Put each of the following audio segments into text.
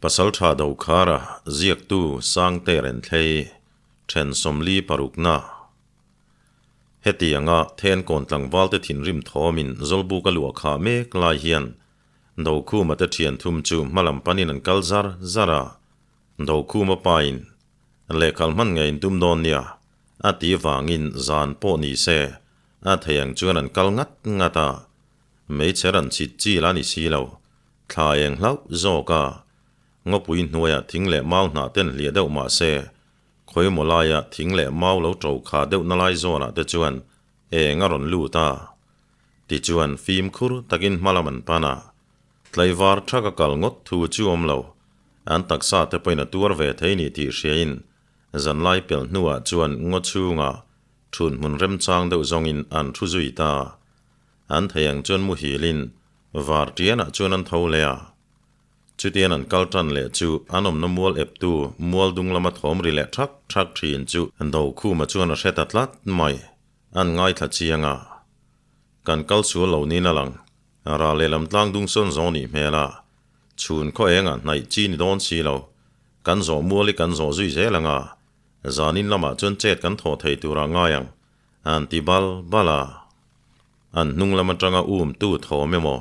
Pasaltha Dokhara ziaktu Sangte Renthlei then 46na. Hetianga Thenkawn tlangvalte thinrim thawmin Zawlbuka luah khah mek lai hian Dokhuma te thian thum chu hmalam panin an kal zar zar a. Dokhuma pain lehkhal hman ngei in tum dawn nia a ti vangin zan pawh ni se a thei ang chuan an kal ngat ngat a. Hmeichhe ran chhit chi la ni si lo. Thla eng hlauh zawk a. Ngawpui hnuaiah thing leh mau hnah ten hliah deuh mah se, khawimaw laia thing leh mau lo ṭo kha deuh na lai zawnah te chuan eng a rawn lut a. Tichuan fimkhur takin hma lam an pan a. Tlaivar ṭhaka kal ngawt thu chu awm lo. An taksa te pawhin a tuar ve thei ni tih hriain zanlai pelh hnuah chuan ngaw chhungah ṭhun hmun remchang deuh zawngin an ṭhu zui ta. An thei ang chuan muhilin var ṭianah chuan an tho leh a. Chutian an kal ṭan leh chu an awmna mual eptu mual dung lama thawm ri leh ṭhak ṭhak ṭhin chu Dokhuma chuan a hre ta tlat mai. An ngaithla chiang a. Kan kal sual lo niin a lang. Ral lehlam tlang dung sawn zawng nih hmel a. Chhun khaw engah hnaih chi ni dawn si lo. Kan zawh mual i kan zawh zui zel ang a. Zanin lamah chuan chet kan thawh thei turah ngai ang. An ti bal bal a. An hnung lam atanga um tu thawm emaw,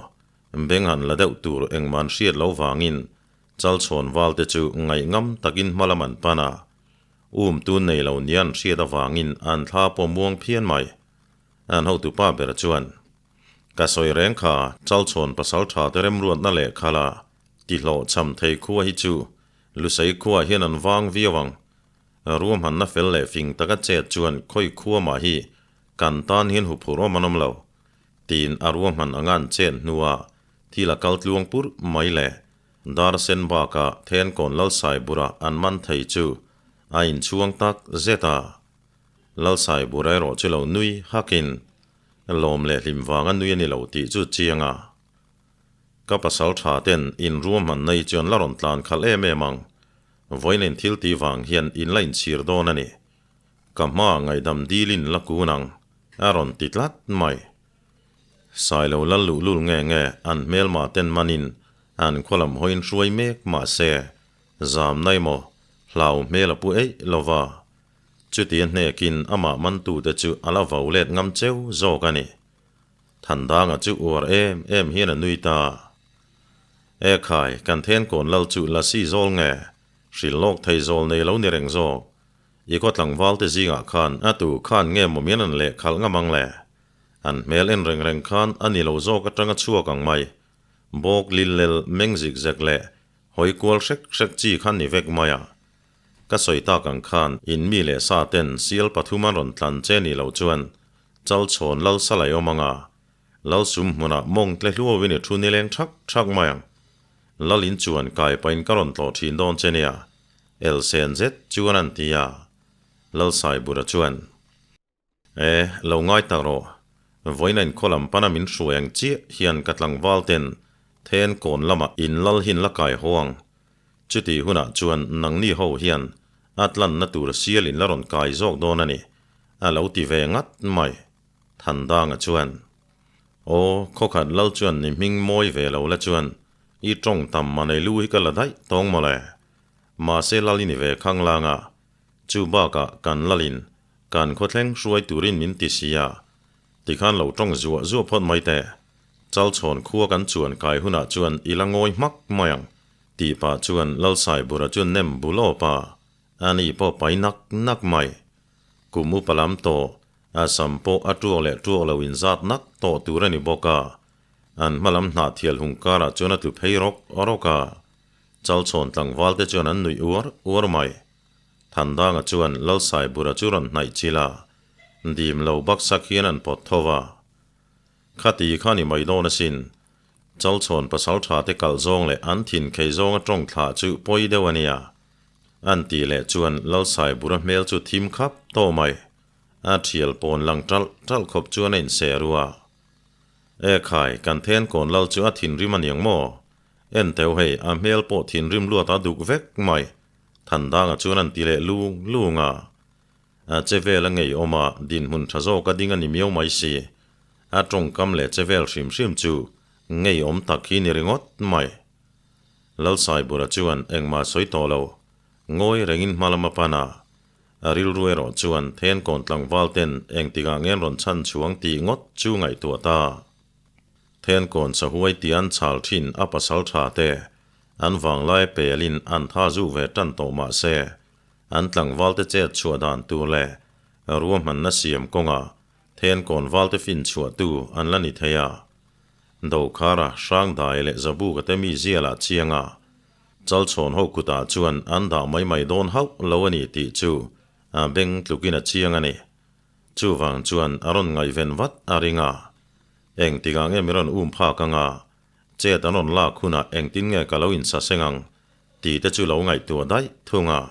beng han la deuh tur engmah an hriat lo vangin Chalchhawn val te chu ngaihngam takin hma lam an pan a. Um tu nei lo nia an hriat avangin an thla pawh muang phian mai. An hotupa ber chuan, Ka sawi reng kha Chalchhawn pasal tha te remruatna leh khala tihlawhchham thei khua hi chu Lusei khuaah hian an vang viau ang. Ruahmanna fel leh fing taka chet chuan khawi khua mah hi kan tan hian huphurh awm an awm lo, tiin a ruahman anga an chet hnuah thil a kal tluang pur mai le. Dar sen bakah Thenkawn Lalsaibura an man thei chu a inchhuang tak zet a. Lalsaibura erawh chu lo nui hakin lawm leh hlim vanga nui a ni lo tih chu chiang a. Ka pasal tha ten in ruahmanna hi chuan la rawn tlan khalh em em ang. Vawiin thil tih vang hian in la inchhir dawn a ni. Ka hma ngaihdam dilin la kun ang, a rawn ti tlat mai. Sailo lal luhlul nge nge an hmelma ten manin an khaw lam hawiin hruai mek mah se, zam na emaw hlau hmel a pu eih lo va. Chuti a hnekin amah mantute chu a la vo let ngam cheu zawk a ni. Thandanga chu uar em em hian a nui ta. E khai, kan Thenkawn lal chu Lasi zawl nge? Hrilh lawk thei zawl nei lo ni reng zawk. I khaw tlangval te zingah khan a tu khan nge maw mian an leh khalh ngam ang le? An hmel en reng reng khan a ni lo zawk atanga chhuak ang mai. Bawk lil lel meng zik zek leh hawi kual hrek hrek chi khan ni vek mai a. Ka sawi tak ang khan in mi leh sa ten sial pathum an rawn tlan che ni lo chuan Chalchhawn lal salai awm ang a, Lal sum hmunah mawng tle hluauin i thu nileng thak thak mai ang. Lal in chuan kai pahin ka rawn tlawh thin dawn che nia, Elsen zet chuan an ti a. Lal Saibura chuan, E, lo ngai tak rawh, vawiin a inkhaw lam pana min hruai ang chiah hian ka tlangval ten then kawn lamah in lal hin la kai haw ang. Chuti hunah chuan nangni ho hian a tlanna tur sial in la rawn kai zawk dawn a ni, a lo ti ve ngat mai. Thandanga chuan, Aw, khawkhat lal chuan ni hming mawi ve lo la chuan i tawng tam manei lu hi ka la daih tawng mawle. Mahse lal i ni ve khang lang a, chu bakah kan lalin kan khawthleng hruai turin min ti si a, tikhan lo tawng zuah zuah phawt mai teh. Chalchhawn khua kan chuan kai hunah chuan i la ngawi hmak mai ang, tih pah chuan Lalsaibura chuan nem bul awp a, ani pawh pai nak nak mai. Kum upa lam tawh A sam pawh a tuak leh tuak lo inzat nak tawh tur a ni bawk a, an hma lam hnah thial hung karah chuan a tlu phei rawk rawk a. Chalchhawn tlangval te chuan an nuih uar uar mai. Thandanga chuan Lalsaibura chu rawn hnaih chilh a, dim lo baksak hian an pawt tho va. Khati kha ni mai dawn asin. Chalchhawn pasaltha te kalh zawng leh an thin khei zawnga tawng thlah chu pawi deuh a nia. An tih leh chuan Lalsaibura hmel chu thim khap tawh mai. A thial pawn lang ṭalh ṭalh khawp chuan a inse ru a. E khai, kan then kawn lal chu a thinrim a niang maw? En teu hei, a hmel pawh thinrim luat a duk vek mai. Thandanga chuan an ti leh lung lung a. A che vel a ngei awm a, dinhmun ṭha zawk a ding a ni miau mai si. A tawngkam leh che vel hrim hrim chu ngei awm tak hi ni ringawt mai. Lalsaibura chuan engmah sawi tawh lo, ngawi rengin hma lam a pan a. A rilru erawh chuan Thenkawn tlangval ten engtikah nge an rawn chhan chhuang tih ngawt chu ngaihtuah ta. Thenkawn sahuai tih an chhal thin a pasal tha te an vanglai pelin an tha zu ve tan tawh mah se, an tlangval te chet chhuah dan tur leh ruahmanna siam kawngah Thenkawn valte fin chhuah tu an la ni thei a. Dokhara, Hrangdai leh Zabuka te mi zialah chiang a, Chalchhawn ho kutah chuan an dah mai mai dawn hauh lo a ni tih chu a beng tlukin a chiang a ni. Chuvang chuan a rawn ngaihven vat a ring a. Engtikah nge min rawn um phak anga, chet an rawn lak hunah engtin nge ka lo insaseng ang tih te chu lo ngaihtuah daih thung a.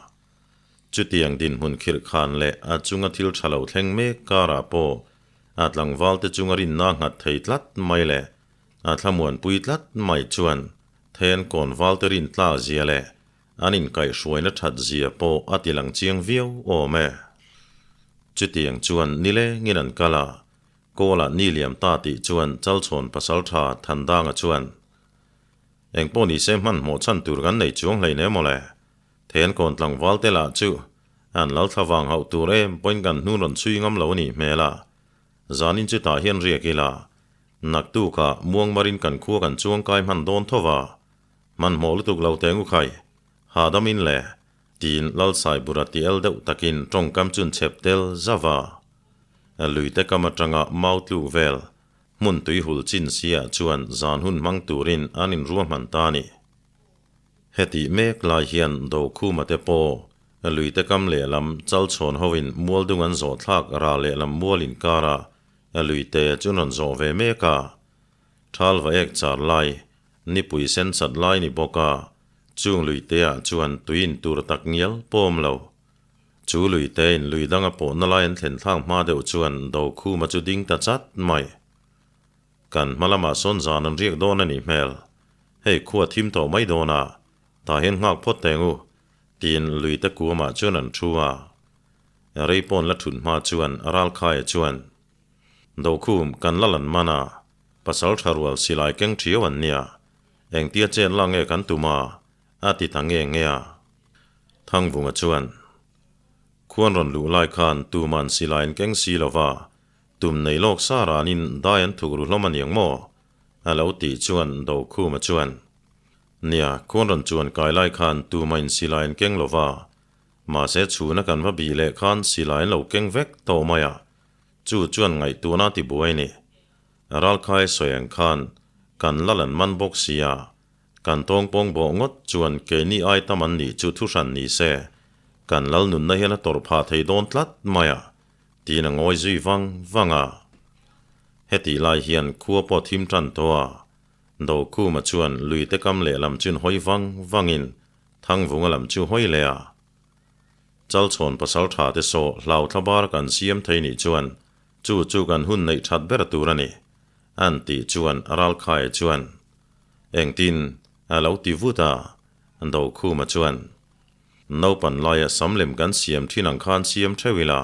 Chutiang dinhmun khirh khan leh a chunga thil tha lo thleng mek karah pawh a tlangvalte chunga rinna nghat thei tlat mai leh a thlamuanpui tlat mai chuan then kawnvalte rin tlak zia leh an inkaihhruaina that zia pawh a ti lang chiang viau awm e. Chutiang chuan nilengin an kal a, Kawlah ni liam ta tih chuan Chalchhawn pasaltha Thandanga chuan, Engpawh nise hmanhmawh chhan tur kan nei chuang hleinem mawle. Thenkawn tlangval te lah chu an lal thla vang hauh tur em pawhin kan hnun rawn chhui ngam lo a nih hmel a. Zanin chutah hian riak ila, naktukah muangmarin kan khua kan chuang kai hman dawn tho va, hmanhmawh lutuk lo teng u khai, hahdamin le, tiin Lalsaibura ti el deuh takin tawngkam chun chhep tel zauh a. Luite kam atanga mau tluk vel hmun tui hul chin siah chuan zan hun hmang turin an inruahman ta a ni. Hetih mek lai hian Dokhuma te pawh luite kam lehlam Chalchhawn hoin mualdung an zawh thlak ral lehlam mual inkara luite chu an rawn zawh ve mek a. Thal va ek char lai, nipui sen chat lai ni bawk a, chung luiteah chuan tui in tur tak ngial pawm lo. Chu luite in lui danga pawhna lai an thlen thlak hma deuh chuan Dokhuma chu ding ta chat mai. Kan hma lamah sawn zan an riak dawn a nih hmel. Hei khua thim tawh mai dawn a, tah hian nghak phawt teng u, tiin luite kuamah chuan an thu a. Rei pawn la thut hma chuan Ralkhaia chuan, Dokhum, kan la lan man a, pasal tha rual silai keng thiau an nia, engtia chet lak nge kan tum a, a ti ta nge nge a. Thangvunga chuan, Khuan rawn luh lai khan tuman silai an keng si lo va, Tum nei lawk sa ranin dai an thuk ru hlawm a niang maw? A lo tih chuan Dokhuma chuan, Nia, khuan rawn chuan kai lai khan tuma in silai an keng lo va, mahse chhuna kan va bih leh khan silai an lo keng vek tawh mai a, chu chuan ngaihtuahna a ti buai a ni. Ralkhai sawi ang khan kan lal an man bawk si a, kan tawngpawng bawh ngawt chuan keini ai tam an nih chu thuhran ni se, kan lal nunna hian a tawrh phah thei dawn tlat mai a, Tiin a ngawi zui vang vang a. Hetih lai hian khua pawh thim tan tawh a, Dokhuma chuan luite kam lehlam chun hawi vang vangin Thangvunga lam chu hawi leh a. Chalchhawn pasal tha te saw hlau thla bar kan siam thei nih chuan chu chu kan hun neih that ber tur a ni, an tih chuan Ralkhaia chuan engtin a lo ti vut a, Dokhuma chuan Naupan laia sam lem kan siam thin ang khan siam theuh ila,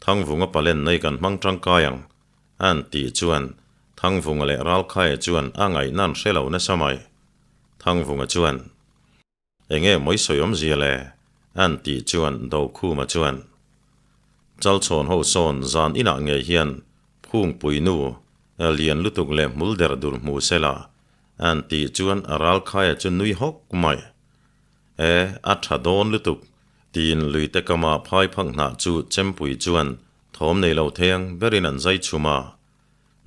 Thangvunga palen nei kan hmang tangkai ang, an tih chuan Thangvunga leh Ralkhaia chuan a ngaihna an hre lo nasa mai. Thangvunga chuan, Enge mawi sawi awmzia le? an tih chuan Dokhuma chuan, Chalchhawn ho sawn zan inah ngei hian Phungpui nu lian lutuk leh hmul der dur hmu sela, an tih chuan Ralkhaia chu nui hawk mai. E, a tha dawn lutuk, tiin luite kama phai phak hnah chu Chempui chuan thawm nei lo theng berin an zai chhum a.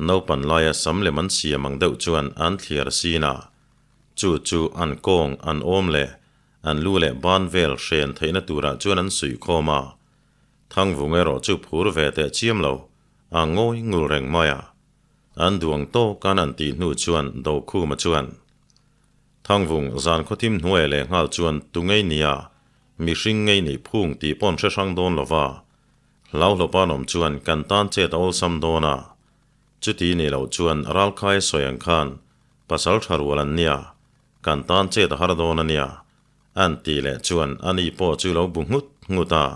Naupan laia sam lem an siam ang deuh chuan an thliar sin a. Chu chu an kawng, an awm leh an lu leh ban vel hren theihna turah chuan an suih khawm a. Thangvung erawh chu phur ve teh chiam lo, a ngawi ngul reng mai a. An duang tawk an an tih hnu chuan Dokhuma chuan, Thangvung zan khawthim hnuai leh nghal chuan tu ngei nia, mihring ngei nih phung tih pawn hre hrang dawn lo va. Hlauhlawpa awm chuan kan tan chet a awlsam dawn a. Chuti nih loh chuan ralkhai sawi ang khan pasal tha rual an nia, kan tan chet a har dawn a nia, an tih leh chuan ani pawh chu lo bu nghut nghut a.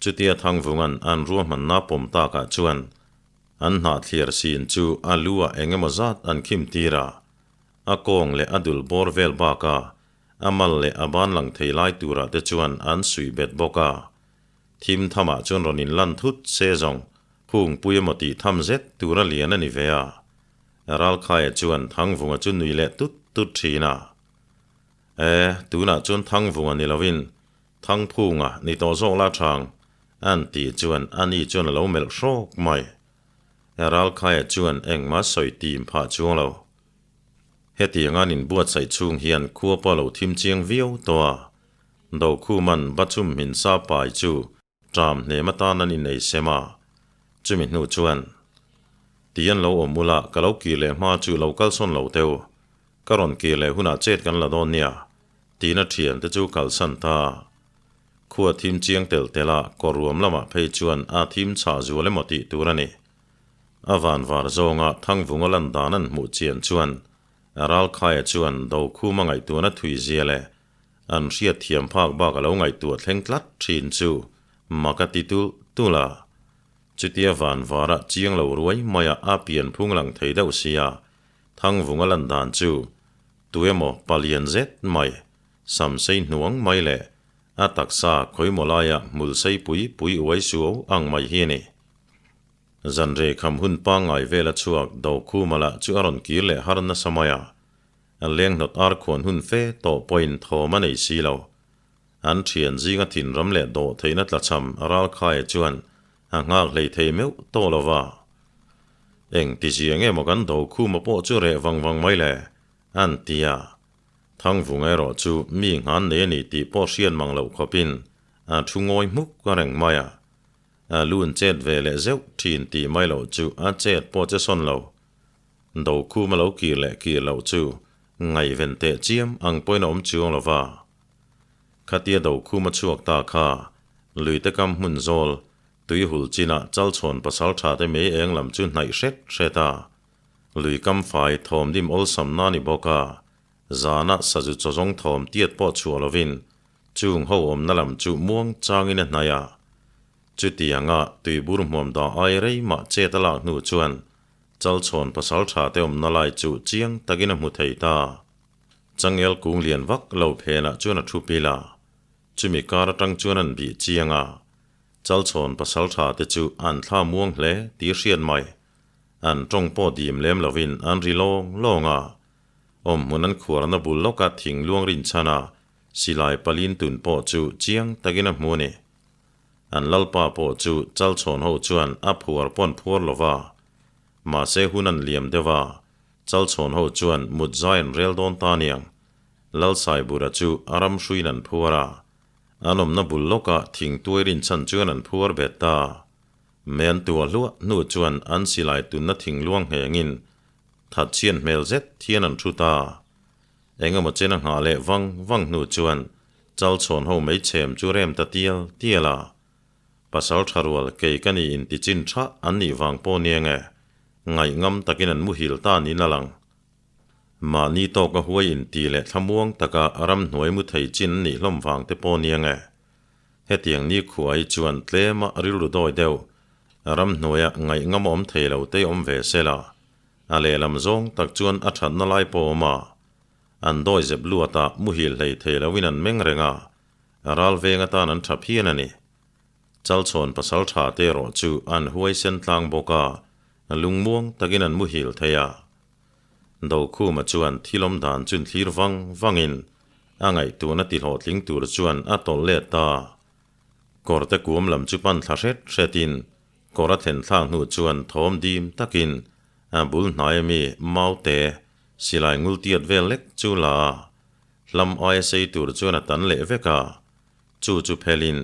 Chutia Thangvunga'n an ruahmanna pawm takah chuan an hnah thliar sin chu a lu ah eng emaw zat an khim tir a. A kawng leh a dul bawr vel bakah a mal leh a ban lang thei lai turah te chuan an suih bet bawk a. Thim thamah chuan rawn inlan thut se zawng phungpui emaw tih tham zet tura lian a ni ve a. Ralkhaia chuan Thangvunga chu nui leh tut tut thin a. E, tunah chuan Thangvunga ni lovin Thangphunga ni tawh zawk la thang, an tih chuan ani chuan a lo melh hrawk mai. Ralkhaia chuan engmah sawi tim phah chuang lo. Hetiang an inbuatsaih chhung hian khua pawh a lo thim chiang viau tawh a. Dokhuman Bachum hmin sa pai chu ṭam hnem atan an inei sem a. Chumi hnu chuan, Ti an lo awm ula, ka lo kir leh hma chu lo kalsawn lo teu. Ka rawn kir leh hunah chet kan la dawn nia, tiin a ṭhiante chu kalsan ta. Khua thim chiang tel tel a, kawr ruam lamah phei chuan a thim chhah zual emaw tih tur a ni. A van var zawnga Thangvunga lan dan an hmuh chian chuan Ralkhaia chuan Dokhuma ngaihtuahna thui zia leh an hriat thiam phak bak a lo ngaihtuah thleng tlat thin chu mak a ti tulh tulh a. Chutia van vara chiang lo ruai maia a pian phung lang thei deuh sia Thangvunga lan dan chu tuemaw palian zet mai Samsei hnuang mai leh a taksa khawimaw laia hmul sei pui pui uai suau ang mai hi a ni. Zanrei kham hun pangngai vela chhuak Dokhuma lah chu a rawn kir leh har nasa mai a, a lenghnawt ar khuan hun fe tawh pawhin thawm a nei si lo. An thian zinga thinram leh dawh theihna tlachham Ralkhaia chuan a nghak hlei thei meuh tawh lo va. Eng ti zia nge maw kan Dokhuma pawh chu reh vang vang mai le? an ti a. Thangvung erawh chu mi nghan nei a ni tih pawh hriat mang loh khawpin a thu ngawi hmuk a reng mai a. A lun chet ve leh zeuh thin tih mai loh chu a chet pawh che sawn lo. Dokhum a lo kir leh kir loh chu ngaihven teh chiam ang pawhin a awm chuang lo va. Khatia Dokhum a chhuak ta kha luite kam hmun zawl tuihul chinah chalchhawn pasaltha te mei eng lam chu hnaih hret hret a. Lui kam fai thawm dim awlsam na ni bawk a, zana sazu chaw zawng thawm tiat pawh chhuah lovin chung ho awmna lam chu muang changin a hnaih a. Chutianga tuibur hmuam dah ai rei mah chet a lak hnu chuan Chalchhawn pasal tha te awmna lai chu chiang takin a hmu thei ta. Changel kung lian vak lo phenah chuan a thu pil a, chumi kar atang chuan an bih chiang a, Chalchhawn pasal tha te chu an thla muang hle tih hriat mai. An tawng pawh dim lem lovin an ri lawng lawng a. Awmhmun an khuarna bul lawka thing luang rinchhan a silai palin tun pawh chu chiang takin a hmu a ni. An lalpa pawh chu Chalchhawn ho chuan a phuar pawn phuar lo va. Mahse hun an liam deuh a, Chalchhawn ho chuan mut zai an rel dawn ta aniang. Lalsaibura chu a ram hruiin an phuar a. An awmna bul lawka thing tuai rinchhan chuan an phuar bet ta. Men tua hluah hnu chuan an silai tunna thingluang nghengin that chhian hmel zet hian an thu ta. Engemaw chen a nghah leh vang vang hnu chuan Chalchhawn ho mei chhem chu rem ta tial tial a. Pasal tha rual kei ka ni in ti chin tha an nih vang pawh nia nge, ngaih ngam takin an muhil ta niin a lang. Mahni tawka huai in ti leh thlamuang taka ramhnuai mu thei chin an nih hlawm vang te pawh nia nge. Hetiang nikhua hi chuan tlema rilru dawi deuh, ramhnuaia ngaihngam awm thei lo te awm ve se la, a lehlam zawng tak chuan a thatna lai pawh awm a. An dawi zep luat a, muhil hlei thei loin an meng reng a, ral veng atan an tha phian a ni. Chalchhawn pasal tha te erawh chu an huaisen tlang bawk a, lungmuang takin an muhil thei a. Dokhuma chuan thil awm dan chun thlir vang vangin a ngaihtuahna tihlawhtling tur chuan a tawlh let ta. Kawrte kuam lam chu pan thla hret hretin kawr a thlen thlak hnu chuan thawm dim takin a bul hnai ami maute silai ngul tiat vel lek chu la a, hlam aia sei tur chuan a tan leh vek a. Chu chu phelin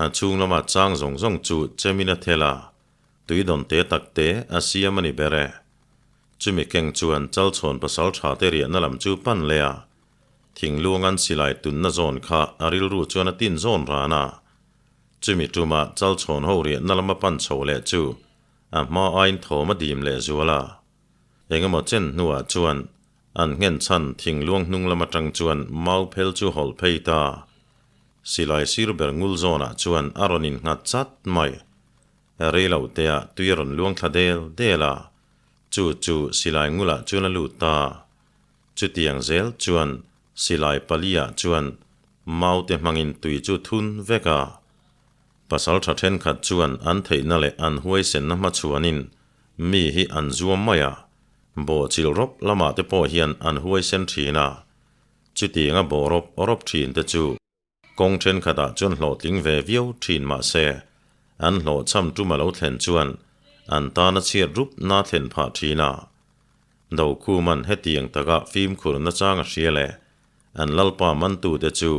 a chhung lama chang zawng zawng chu chemin a thel a, tui dawn te tak te a siam a ni ber e. Chumi keng chuan Chalchhawn pasal tha te riahna lam chu pan leh a, thingluang an silai tunna zawn kha a rilru chuan a tin zawn ran a. Chumi tuma Chalchhawn ho riahna lama pan chho leh chu a hma aiin thawm a dim leh zual a. Engemaw chen hnuah chuan an nghen chhan thingluang hnung lam atang chuan mau phel chu hawlh phei ta. Silai sir ber ngul zawnah chuan a rawn innghat chat mai. Rei lo tea tui a rawn luang thla del del a, chu chu silai ngulah chuan a lut ta. Chutiang zel chuan silai paliah chuan maute hmangin tui chu thun vek a. Pasalṭha ṭhenkhat chuan an theihna leh an huaisenna hmachhuanin mi hi an zuam mai a, bawhchilh rawp lamah te pawh hian an huaisen ṭhin a. Chutianga bawh rawp rawp ṭhin te chu kawng ṭhenkhatah chuan hlawhtling ve viau ṭhin mah se, an hlawhchham tum a lo thlen chuan an tana chhiat rup na thlen phah ṭhin a. Dokhuman hetiang taka fimkhur nachang a hria leh an lalpa mantute chu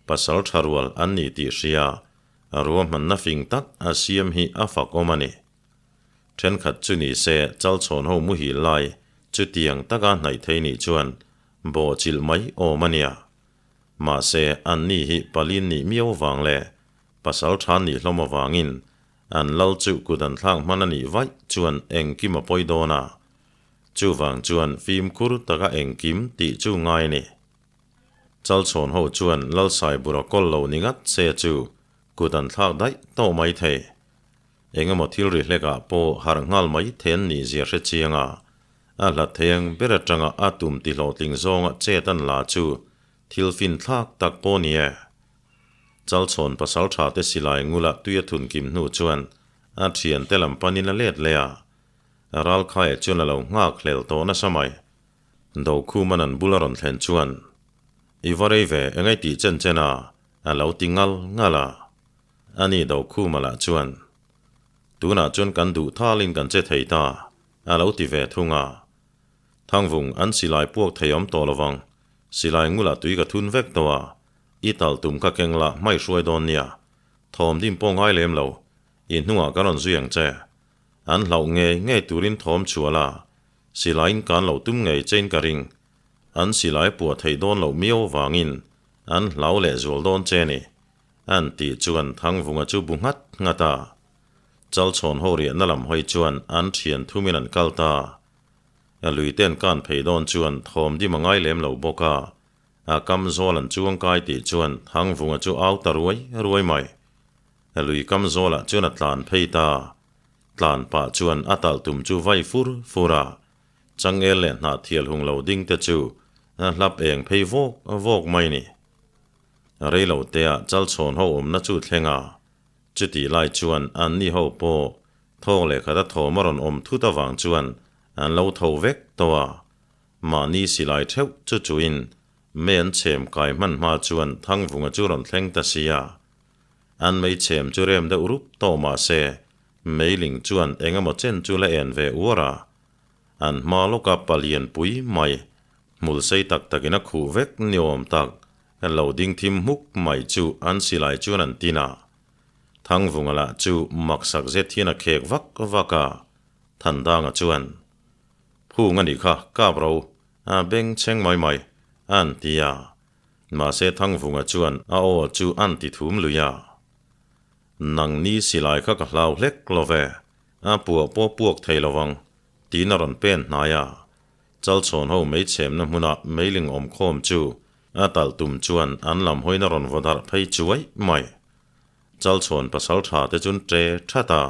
pasal tha rual an ni tih hria ruahmanna fing tak a siam hi a fakawm a ni. Thenkhat chu ni se chalchhawn ho muhil lai chutiang taka hnaih thei nih chuan bawhchilh mai awm a nia. Mahse anni hi palin nih miau vang leh pasal tha nih hlawm avangin An lal chu kut an thlak hman a nih vaih chuan engkim a pawi dawn a, chuvang chuan fimkhur taka engkim tih chu ngai a ni. Chalchhawn ho chuan Lalsaibura kawl lo ni ngat se chu kut an thlak daih tawh mai thei. Engemaw thil ri hlekah pawh harh nghal mai then nih zia hre chiang a, a hlat thei ang ber atanga a tum ti hlawhtling zawnga chet an la chu thil fin thlak tak pawh ni e. Chalchhawn pasal tha te silai ngula tui a thun kim hnu chuan a thiante lam panin a let leh a, Ralkhaia chuan a lo nghak hlel tawh nasa mai. Dokhuman an bul a rawn thlen chuan, I va rei ve, engei tih chen chen a? a lo ti ngal ngal a. Ani Dokhuma lah chuan, Tunah chuan kan duh thalin kan che thei ta, a lo ti ve thung a. Thangvung an silai puak thei awm tawh lovang, silai ngulah tui ka thun vek tawh a, I tal tum ka keng la hmai hruai dawn nia. Thawm dim pawh ngai lem lo. I hnungah ka rawn zui ang che. An hlauh ngei ngei turin thawm chhuah la. Silaiin kan lo tum ngei chein ka ring. An silai puah theih dawn loh miau vangin an hlau leh zual dawn che ni. An tih chuan Thangvunga chu bu nghat nghat a. Chalchhawn ho riahna lam hawi chuan an thian thumin an kal ta. Lui ten kan phei dawn chuan thawm dim a ngai lem lo bawk a. A kam zawl an chuang kai tih chuan Thangvunga chu au ta ruai ruai mai. Lui kam zawlah chuan a tlan phei ta. Tlan pah chuan a talh tum chu vai fur fur a. Changel leh hnah thial hung lo ding te chu a hlap eng phei vawk vawk mai ni. Rei lo te ah chalchhawn ho awmna chu thleng a. Chutih lai chuan anni ho pawh thawk leh khat a thawm a rawn awm thut avang chuan an lo tho vek tawh a. Mahni silai theuh chu chuin mei an chhem kai hman hma chuan Thangvunga chu rawn thleng ta si a. An mei chhem chu rem deuh rup tawh mah se, meiling chuan eng emaw chen chu la en ve uar a. An hma lawka palian pui mai, hmul sei tak takin a khuh vek ni awm tak, lo ding thim hmuk mai chu an silai chuan an tin a. Thangvunga lah chu maksak zet hian a khek vak vak a, Thandanga chuan, Phung a nih kha, kap ro, a beng chheng mai mai, an ti a. Mahse Thangvunga chuan a aw chu an ti thum lui a. Nang ni silai kha ka hlau hlek lo ve, a puah pawh puak thei lo vang, tiin a rawn pen hnai a. Chalchhawn ho mei chhemna hmuna meiling awm khawm chu a talh tum chuan an lam hawiin a rawn vaw darh phei chuai mai. Chalchhawn pasal tha te chun ṭe ṭhat a,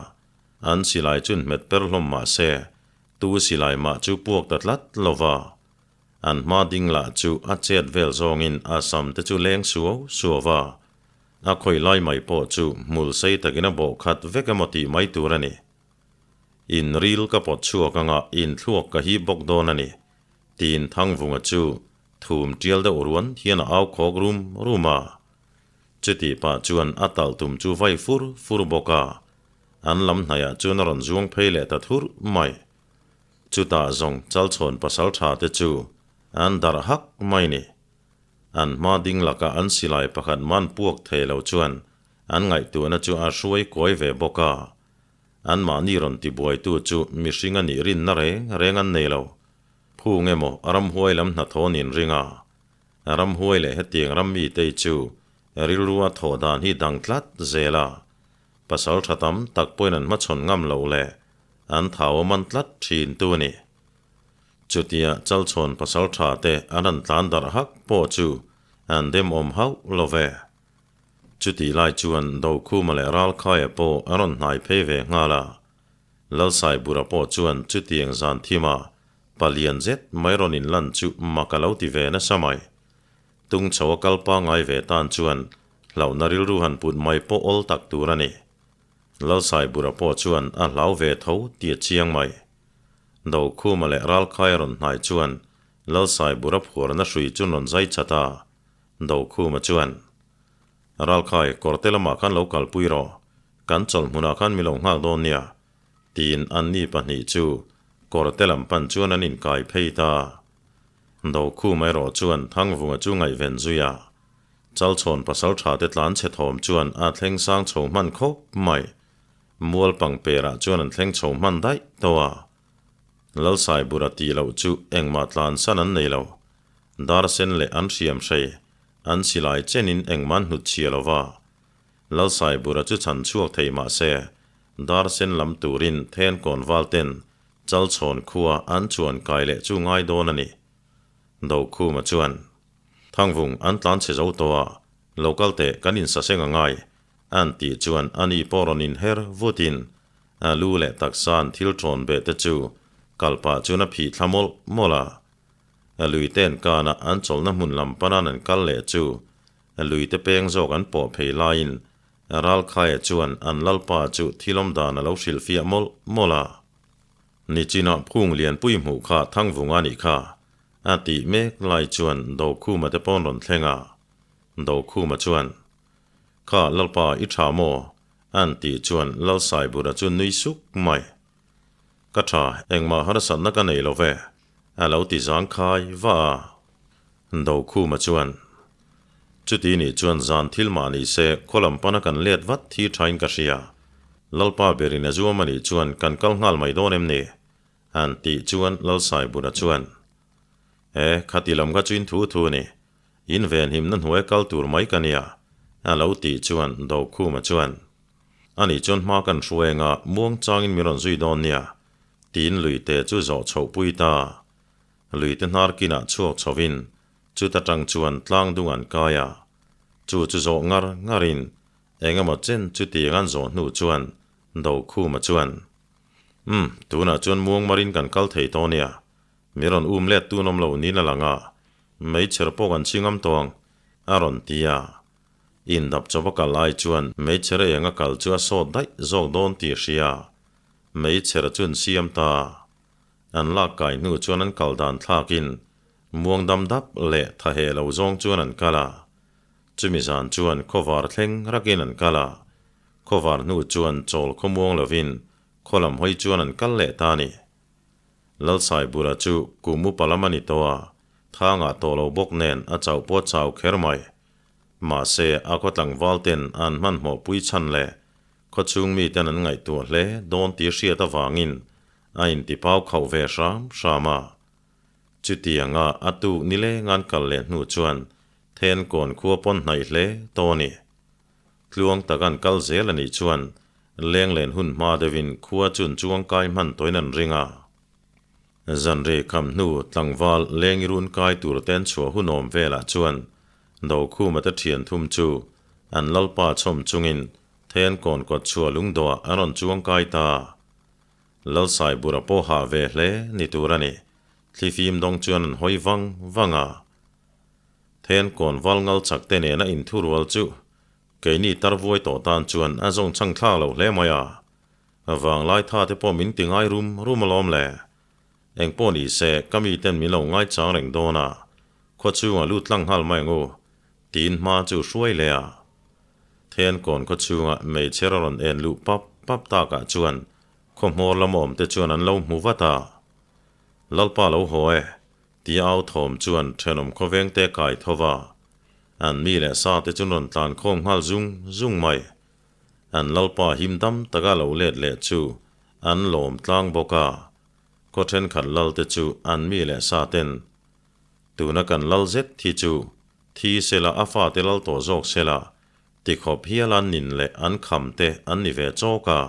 an silai chun hmet per hlawm mah se, Tu silai mah chu puak ta tlat lo va, an hma ding lah chu a chet vel zawngin a sam te chu leng suau suau va, a khawi lai mai pawh chu hmul sei takin a bawh khat vek emaw tih mai tur a ni. In ril ka pawt chhuak anga in thluak ka hip bawk dawn a ni, tiin Thangvunga chu thum tial deuh ruan hian a au khawk rum rum a. Chutih pah chuan a talh tum chu vai fur fur bawk a, An lam hnaiah chuan a rawn zuang phei leh ta thurh mai. Chutah zawng Chalchhawn pasal tha te chu an darh hak mai ni. An hma ding lakah an silai pakhat man puak thei lo chuan an ngaihtuahna chu a hruai kawi ve bawk a. Anmahni rawn tibuaitu chu mihring a nih rinna reng reng an nei lo. Phung emaw ramhuai lam hnathawh nin ring a. Ramhuai leh hetiang ram mitei chu rilru a thawh dan hi dang tlat zel a. Pasal tha tam tak pawhin an hmachhawn ngam loh leh an thau a man tlat thin tu a ni. Chutia Chalchhawn pasal tha te an han tlan darh hak pawh chu an demawm hauh lo ve. Chutih lai chuan Dokhuma leh Ralkhaia pawh an rawn hnai phei ve nghal a. Lalsaibura pawh chuan chutiang zan thima. Palian zet mai rawn inlan chu mak a lo ti ve nasa mai. Tung chho a kal pangngai ve tan chuan hlauhna rilru han put mai pawh awl tak tur a ni. Lalsaibura pawh chuan a hlau ve tho tih a chiang mai. Dokhuma leh Ralkhai a rawn hnai chuan Lalsaibura phuarna hrui chu rawn zai chat a, Dokhuma chuan, Ralkhai, kawrte lamah khan lo kalpui rawh, kan chawlh hmunah khan mi lo nghak dawn nia, tiin anni pahnih chu kawrte lam pan chuan an inkai phei ta. Dokhuma erawh chuan Thangvunga chu ngaihven zui a, Chalchhawn pasaltha te tlan chhe thawm chuan a thleng sang chho hman khawp mai. Mual pangperah chuan an thleng chho hman daih tawh a. Lalsaibura tih loh chu engmah tlan san an nei lo. Dar sen leh an hriam hrei, an silai chenin engmah an hnut chhia lo va. Lalsaibura chu chhan chhuak thei mah se, dar sen lam turin Thenkawn valten Chalchhawn khua an chuan kai leh chu ngai dawn a ni. Dokhuma chuan, Thangvung an tlan chhe zo tawh a, lo kal teh kan insaseng a ngai, an tih chuan ani pawh rawn inher vutin a lu leh taksa an thil ṭhawn beh te chu kal pah chuan a phih thla mawlh mawlh a. A lui ten kana an chawlhna hmun lam panan an kal leh chu a lui te peng zawk an pawh phei laiin Ralkhaia chuan an lalpa chu thil awm dan a lo hrilhfiah mawlh mawlh a. Nichinah phung lianpui hmuh kha Thangvunga nih kha, a tih mek lai chuan Dokhuma te pawn rawn thleng a. Dokhuma chuan, Kha Lalpa i tha maw? an tih chuan Lalsaibura chu nui suk mai. Ka tha, engmah harsatna ka nei lo ve, a lo ti zangkhai va a. Dokhuma chuan, Chuti nih chuan zan thil mah ni se khaw lam pana kan let vat thi thain ka hria. Lalpa berin a zuam a nih chuan kan kal nghal mai dawn em ni? An tih chuan Lalsaibura chuan, E, khati lam kha chu in thu thu a ni. In venhimna hnuai kal tur mai ka nia, a lo tih chuan Dokhuma chuan, Ani chuan hma kan hruai anga muang changin min rawn zui dawn nia, tiin luite chu zawh chhoh pui ta. Luite hnar kinah chhuak chhovin chuta tang chuan tlang dung an kai a. Chu chu zawh ngar ngarin eng emaw chen chutiang an zawh hnu chuan Dokhuma chuan, Umm, tunah chuan muang marin kan kal thei tawh nia, Mi rawn um let tun awm lo niin a lang a, meichher pawh kan chhing am tawh ang, a rawn ti a. Indap chawp a kal lai chuan meichher eng a kal chu a sawt daih zawk dawn tih a hria. Meichher chu an siam ta. An lak kai hnu chuan an kal dan thlakin muang dam dap leh tha heh lo zawng chuan an kal a. Chumi zan chuan khawvar thleng rakin an kal a. Khawvar hnu chuan chawl khawmuang lovin khaw lam hawi chuan an kal leh ta a ni. Lalsaibura chu kum upa lam a ni tawh a, thangah tawh lo bawk nen a chauh pawh chau kher mai. Mahse, a khaw tlangval ten an hmanhmawh pui chhan leh khaw chhung mi ten an ngaihtuah hle dawn tih hriat avangin a intipau khauh ve hram hram a. Chutianga a tuk nileng an kal leh hnu chuan Thenkawn khua pawn hnaih hle tawh a ni. Tluang tak an kal zel a nih chuan lenglen hun hma deuhin khua chun chuang kai hman tawhin an ring a. Zanrei kham hnu tlangval lengi run kai tur te an chhuah hun awm velah chuan Dokhuma te thian thum chu an lalpa chhawm chungin Thenkawn kawt chhuah lungdawhah an rawn chuang kai ta. Lalsaibura pawh hah ve hle ni tur a ni. Thlifim dawng chuan an hawi vang vang a. Thenkawn val ngal chak te nena inthurual chu keini tar vuai tawh tan chuan a zawng chhang thlak lo hle mai a. Vanglai tha te pawh min ti ngai rum rum alawm le. Engpawh ni se ka mi ten min lo ngai chang reng dawn a, khaw chhungah lut tlang nghal mai ang u, tiin hma chu hruai leh a. Thenkawn khaw chhunga meichher a rawn en luh pap pap takah chuan khaw hmawr lam awm te chuan an lo hmu vat a. Lalpa lo haw e, Ti au thawm chuan thenawm khawvengte kai tho va, an mi leh sa te chu rawn tlan khawm nghal zung zung mai. An lalpa him dam taka lo let leh chu an lawm tlang bawk a, khaw thenkhat lal te chu an mi leh sa ten tuna kan lal zet hi chu thi sela a fate lal tawh zawk sela tikhawp hial an nin leh an kham te an ni ve chawk a.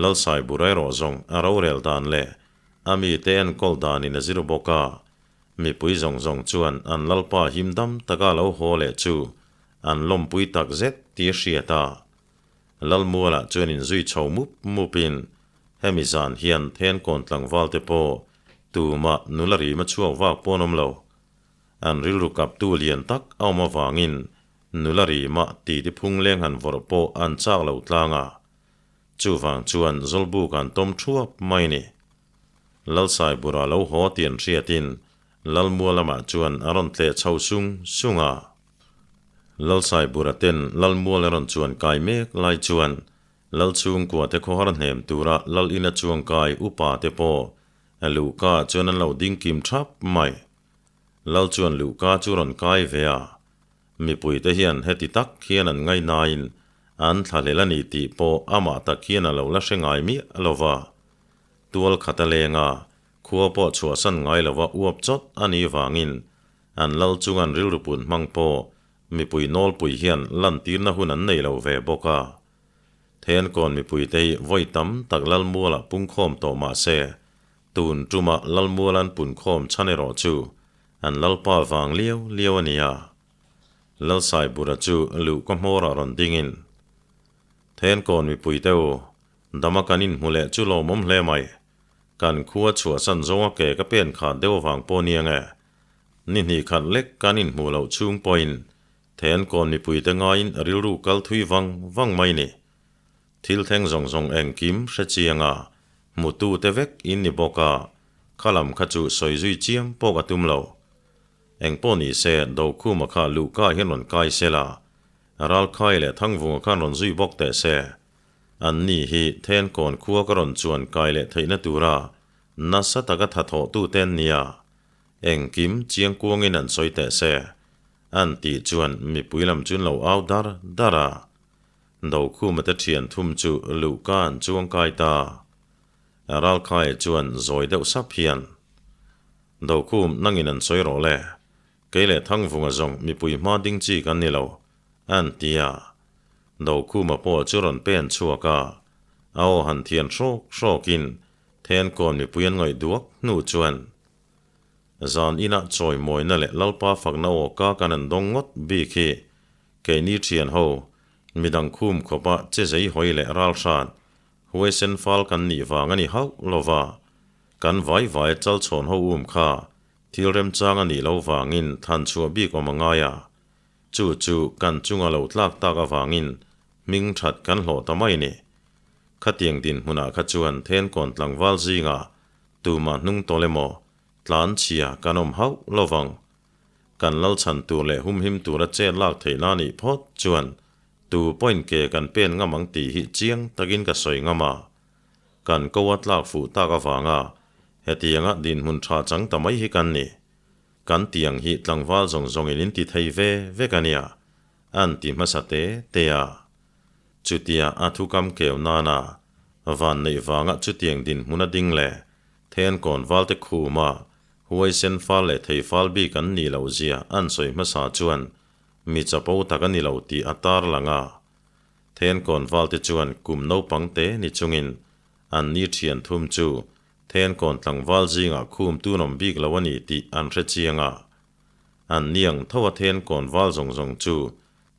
Lalsaiburai rawh zawng a rorel dan leh a mite enkawl danin a zir bawk a, mipui zawng zawng chuan an lalpa him dam taka lo haw leh chu an lawmpui tak zet tih a hriat a. Lalmualah chuan inzui chho mup mupin hemi zan hian Thenkawn tlangvalte pawh Tumah nula rima chhuak vak pawh an awm lo. An rilru kaptu lian tak a awm avangin nula rima titi phungleng han vawrh pawh an chak lo tlang a. Chuvang chuan Zawlbuk an tawm thuap mai ni. Lalsaibura lo haw tih an hriatin Lalmua lamah chuan a rawn tleh chho sung sung a. Lalsaibura ten Lalmual a rawn chuan kai mek lai chuan Lalchhungkua te khawhar hnem tura Lal ina chuangkai upa te pawh luhka chuan an lo ding kim thap mai. Lal chuan luhka chu rawn kai ve a, mipuite hian heti tak hian an ngaihnain an thlahlel a ni tih pawh amah tak hian a lo la hre ngai miah lo va. Tual khat a leng a, khua pawh chhuahsan ngai lova uap chawt a nih vangin an lal chung an rilru put hmang pawh mipui nawlpui hian lantirna hun an nei lo ve bawk a. Thenkawn mipuite hi vawi tam tak Lalmualah pungkhawm tawh mah se, tun tuma Lalmual an punkhawm chhan erawh chu an Lalpa vang liau liau a ni a. Lalsaibura chu luhka hmawrah rawn dingin, Thenkawn mipuite u, dama kan inhmu leh chu lawmawm hle mai. Kan khua chhuahsan zawnga ke ka pen khat deuh avang pawh ni ange. Ni hnih khat lek kan inhmuh loh chhung pawhin Thenkawn mipuite ngaiin a rilru kal thui vang vang mai ni. Thil thleng zawng zawng engkim hre chiang a, hmutute vek in ni bawk a, kha lam kha chu sawi zui chiam pawh ka tum lo. Engpawh ni se, Dokhuma kha luhka hian rawn kai se la, Ralkhai leh Thangvunga khan rawn zui bawk teh se. An ni hi Thenkawn khua ka rawn chuan kai leh theihna tura nasa taka tha thawhtute an nia, engkim chiangkuangin an sawi teh se. An tih chuan mipui lam chu an lo au dar dar a. Dokhuma te thian thum chu luhka an chuang kai ta. Ralkhaia chuan zawi deuh sap hian, Dokhum nangin an sawi rawh le, kei leh Thangvunga zawng mipui hma ding chi kan ni lo, an ti a. Dokhuma pawh chu rawn pen chhuak a, a aw han thian hrawk hrawkin Thenkawn mipui an ngaih duak hnu chuan, Zan inah chawimawina leh Lalpa fakna aw ka kan an dawng ngawt bik hi keini thian ho, midang khum khawpa che zei hawi leh ral hran, huaisen fal kan nih vang a ni hauh lo va, kan vai vai chal chhawn ho um kha thil remchang a nih lo vangin than chhuah bik awm a ngai a, chu chu kan chunga lo tlak tak avangin hming that kan hlawh ta mai ni. Khatiang dinhmunah kha chuan Thenkawn tlangval zingah Tumah hnung tawlh emaw, tlan chhia kan awm hauh lo vang. Kan lal chhan tur leh humhim tura chet lak theihna anih phawt chuan tu point ke kan pen ngam ang tih hi chiang takin ka sawi ngam a. Kan ko a tlak fuh tak avanga hetianga dinhmun tha chang ta mai hi kan ni. Kan tiang hi tlangval zawng zawngin in ti thei ve vek a nia, an ti hmasa te te a. Chutia a thukam keu nana van neih vanga chutiang dinhmun a ding leh Thenkawn valte khuma huaisen fal leh thei fal bik an nih loh zia an sawi hmasa chuan mi chapo tak a ni lo tih a tar lang a. Thenkawn valte chuan kum naupang te ni chungin an ni thian thum chu Thenkawn tlangval zingah khum tunawm bik lo a ni tih an hre chiang a. An niang tho a Thenkawn val zawng zawng chu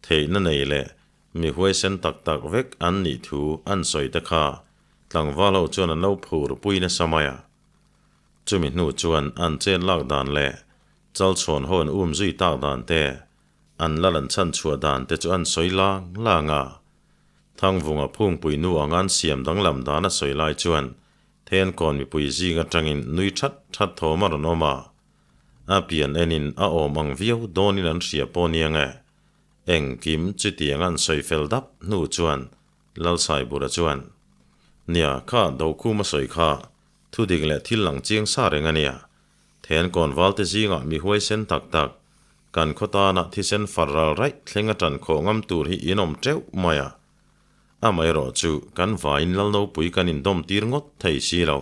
theihna nei leh Mi huaisen tak tak vek an nih thu an sawi te kha tlangval ho chuan an lo phur pui nasa mai a. Chumi hnu chuan an chet lak dan leh chalchhawn ho an um zui tak dan te, an lal an chhan chhuah dan te chu an sawi lang lang a. Thangvunga phungpui nu anga an siam danglam dan a sawi lai chuan Thenkawn mipui zing atangin nui that that thawm a rawn awm a. A pian enin a awm ang viau dawnin an hria pawh nia nge. Engkim chutiang an sawi fel dap hnu chuan Lalsaibura chuan, Nia, kha Dokhuma sawi kha thu dik leh thil lang chiang sa reng a nia. Thenkawn valte zingah mi huaisen tak tak, kan khaw tana thisen far ral raih thleng a tan khawh ngam tur hi in awm teuh mai a. Amaherawh chu kan vaiin Lalnopui kan indawm tir ngawt thei si lo.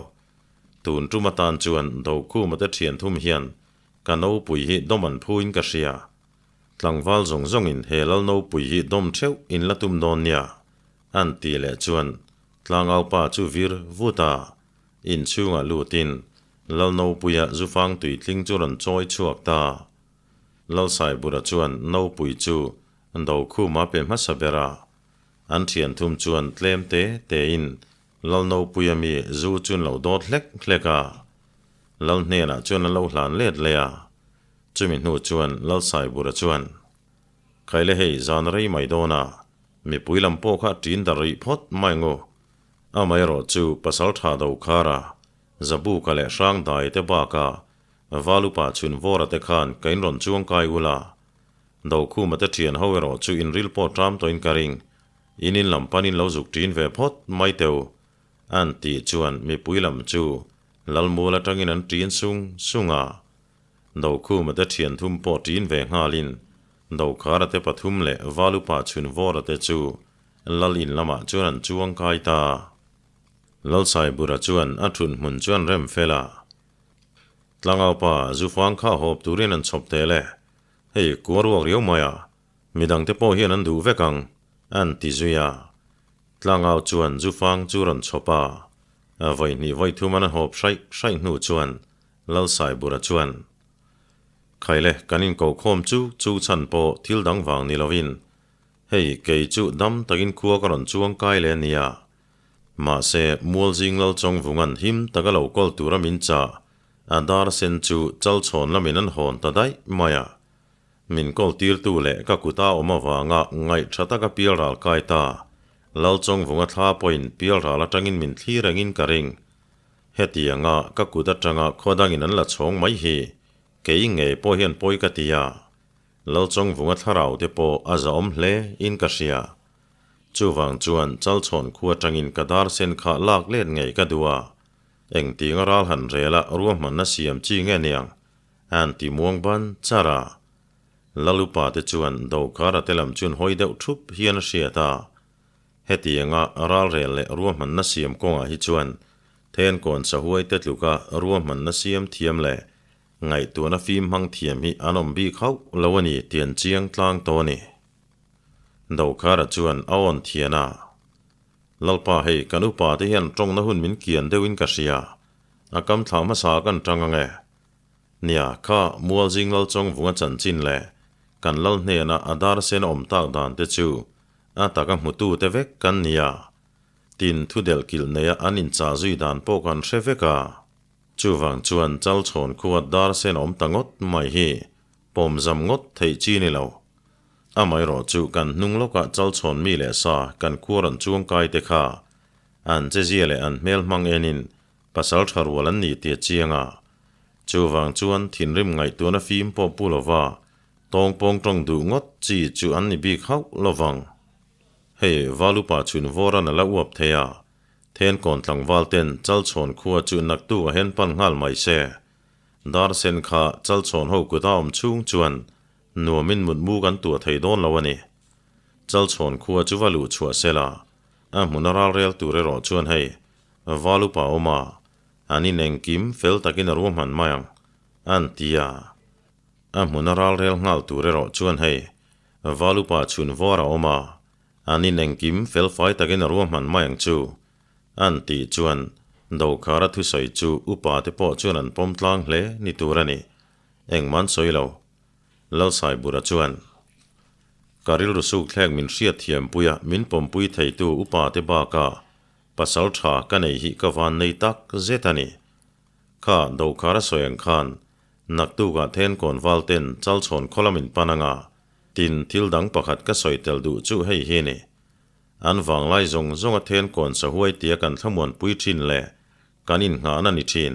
Tun tum atan chuan Dokhuma te thian thum hian ka nopui hi dawm an phuin ka hria. Tlangval zawng zawngin he Lalnopui hi dawm theuh in la tum dawn nia, an ti leh chuan tlangaupa chu vir vut a, inchhungah lutin Lalnopuia zufang tuitling chu rawn chawi chhuak ta. Lalsaibura chuan Nopui chu Dokhuma pe hmasa ber a, an thian thum chuan tlem te tein Lalnopuia mi zu chu an lo dawt hlek hlek a. Lal hnenah chuan an lo hlan let leh a. Chumi hnu chuan Lal Saibura chuan, Khaile hei zan rei mai dawn a, mipui lam pawh kha ṭin dar rih phawt mai ngu. Amaherawh chu pasal ṭha do khara Zabuka leh Hrangdai te bakah Valupa chhun Vawra te khan ka in rawn chuang kai ula. Dokhuma te ṭhian ho erawh chu in ril pawh ṭam tawhin ka ring. In in lam panin lo zuk ṭin ve phawt mai teu. An tih chuan mipui lam chu Lalmual atangin an ṭin sung sung a. Dokhuma te ṭhian thum pawh ṭin ve nghalin Dokhara te pathum leh Valupa chhun Vawra te chu Lal in lamah chuan an chuang kai ta. Lalsaibura chuan a ṭhun hmun chuan rem fel a. Tlangaupa zufang kha hawp turin an chhawp tel e. Hei kuar uak riau mai a, midangte pawh hian an duh vek ang, an ti zui a. Tlangau chuan zufang chu rawn chhawp a, a vawihnih vawithum an hawp hraih hraih hnu chuan Lalsaibura chuan, Khaile, kan inkokhawm chu chu chhan pawh thil dang vang ni lovin Hei, kei chu dam takin khua ka rawn chuang kai leh a nia. Mahse, Mualzing Lalchawng vungan him taka lo kawl tura min chah, a dar sen chu chalchhawn lamin an hawn ta daih mai a. Min kawl tirtu leh ka kuta awm avanga ngaih tha taka pialral kai ta, Lalchawng vunga thla pawhin pialral atangin min thlir rengin ka ring. Hetianga ka kut atanga khaw dangin an la chhawng mai hi kei ngei pawh hian pawi ka ti a. Lalchawngvunga thlarau te pawh a zahawm hle in ka hria. Chuvang chuan Chalchhawn khu atangin ka dar sen kha lak let ngei ka duh a. Engtinga ral han rel a ruahmanna siam chi nge niang? An ti muang ban char a. Lalupa te chuan Dokhara te lam chun hawi deuh thup hian a hriat a. Hetianga ral rel leh ruahmanna siam kawngah hi chuan Thenkawn sahuai te tluka ruahmanna siam thiam leh Ngaihtuahna fim hmang thiam hi an awm bik hauh lo a ni tih an chiang tlang tawh a ni. Dokhara chuan a awn thian a, Lalpa hei kan upa te hian tawngna hun min kian deuhin ka hria, a kam thlah hmasa kan tang ang e. Nia, kha Mualzing Lalchawng vunga chanchin leh kan lal hnena a dar sen a awm tak dan te chu a taka hmutu te vek kan ni a, tin thu delh kilh neia an inchah zui dan pawh kan hre vek a. Chuvang chuan Chalchhawn khua dar sen awm ta ngawt mai hi pawmzam ngawt theih chi ni lo. Amaherawh chu kan hnung lawkah Chalchhawn mi leh sa kan khua rawn chuang kai te kha an chezia leh an hmel hmang enin pasal tha rual an ni tia chiang a. Chuvang chuan thinrim ngaihtuahna fim pawh pu lova tawngpawng tawng duh ngawt chi chu an ni bik hauh lovang. Hei Valupa chhun vawran a la uap thei a, Thenkawn tlangval ten Chalchhawn khua chu naktuk a hen pan nghal mai se. Dar sen kha Chalchhawn ho kut a awm chhung chuan nuamin mutmu kan tuah thei dawn lo a ni. Chalchhawn khua chu va luh chhuah se la, a hmun a ral rel tur erawh chuan hei Val upa awm a, an in engkim fel takin a ruahman mai ang, an ti a. A hmun a ral rel nghal tur erawh chuan hei Val upa chhun vawr a awm a, An in engkim felfai takin a ruahman mai ang chu, an tih chuan Dokhara thusawi chu upa te pawh chuan an pawm tlang hle ni tur a ni. Engmah sawi lo. Lalsaibura chuan, Ka rilru suk thlek min hriat thiampuia min pawmpui theitu upa te bakah pasal tha ka nei hi ka van nei tak zet a ni. Kha Dokhara sawi ang khan naktukah Thenkawn Valten Chalchhawn khaw lam in pan anga Tin, thil dang pakhat ka sawi tel duh chu hei hi a ni. An vanglai zawng zawnga then kawn sahuai tia kan thlamuanpui thin leh kan innghahna ni thin.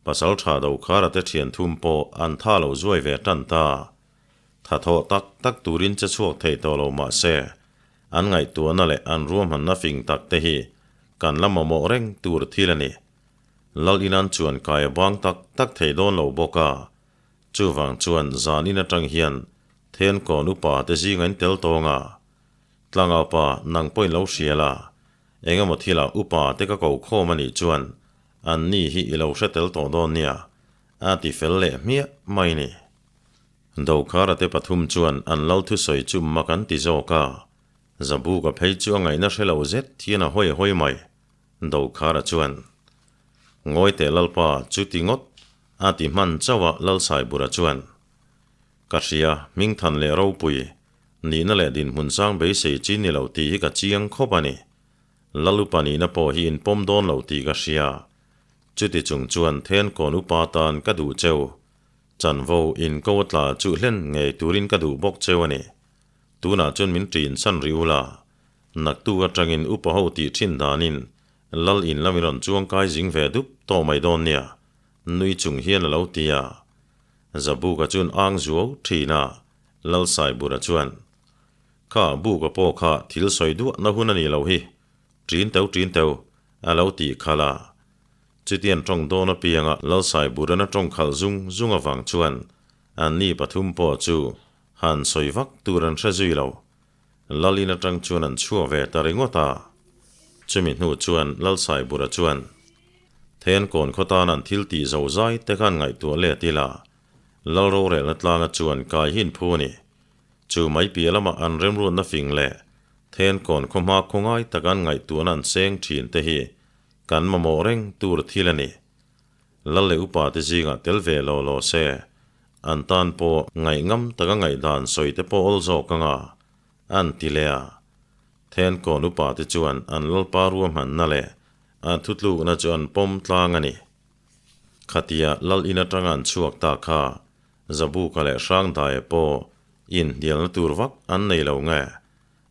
Pasal tha Dokhara te thian thum pawh an tha lo zuai ve tan ta. Tha thawh tak tak turin che chhuak thei tawh lo mah se, an ngaihtuahna leh an ruahmanna fing tak te hi kan la mamawh reng tur thil a ni. Lal inan chuan kai a bang tak tak thei dawn lo bawk a, Chuvang chuan zan in atang hian Thenkawn upa te zinga in tel tawng a, Tlangau pa nang pawhin lo hria la, engemaw thilah upa te ka ko khawm a nih chuan an ni hi i lo hre tel tawh dawn nia, a ti fel leh hmiah mai ni. Dokhara te pathum chuan an lal thusawi chu mak an ti zawk a, Zabuka phei chu a ngaihna hre lo zet hian a hawi hawi mai. Dokhara chuan, Ngawi teh Lalpa chu ti ngawt A ti hman chauh a Lalsaibura chuan, Ka hria, Hmingthan leh ropui, nihna leh dinhmun sang beisei chi ni lo tih hi ka chiang khawp a ni. Lalupa nihna pawh hi in pawm dawn lo tih ka hria. Chuti chung chuan Thenkawn upa tan ka duh cheu. Chanvo in ko a tla chu hlen ngei turin ka duh bawk cheu a ni. Tunah chuan min ṭin chhan rih ula, naktuk aṭangin upa ho tih ṭhin danin Lal in lam i rawn chuang kai zing ve dup tawh mai dawn nia, nui chung hian a lo ti a. Zabuka chuan ang zuau ṭhin a, Lal Saibura chuan, Kha buka pawh kha thil sawi duahna hun a nih loh hi, ṭin teu ṭin teu, a lo tih khalh a. Chutian ṭawng dawn apianga Lal Saiburan a ṭawng khalh zung zung avang chuan anni pathum pawh chu han sawi vak tur an hre zui lo. Lalin atang chuan an chhuak ve ta ringawt a. Chumi hnu chuan Lalsaibura chuan, Thenkawn khaw tan an thil tih zo zai te khan ngaihtuah let ila, Lal rorelna tlanga chuan kai hi in phu a ni. Chu mai piah lamah an remruatna fing leh Thenkawn khaw hma khaw ngai taka an ngaihtuahna an seng thin te hi kan mamawh reng tur thil a ni. Lal leh upa te zingah tel ve lo law se, an tan pawh ngaihngam taka ngaihdan sawi te pawh awl zawk anga an ti leh a. Thenkawn upa te chuan an lalpa ruahmanna leh an thutlukna chu an pawm tlang a ni. Khatia lal in atanga an chhuak ta kha Zabuka leh Hrangdaia pawh inhnialna tur vak an nei lo nge?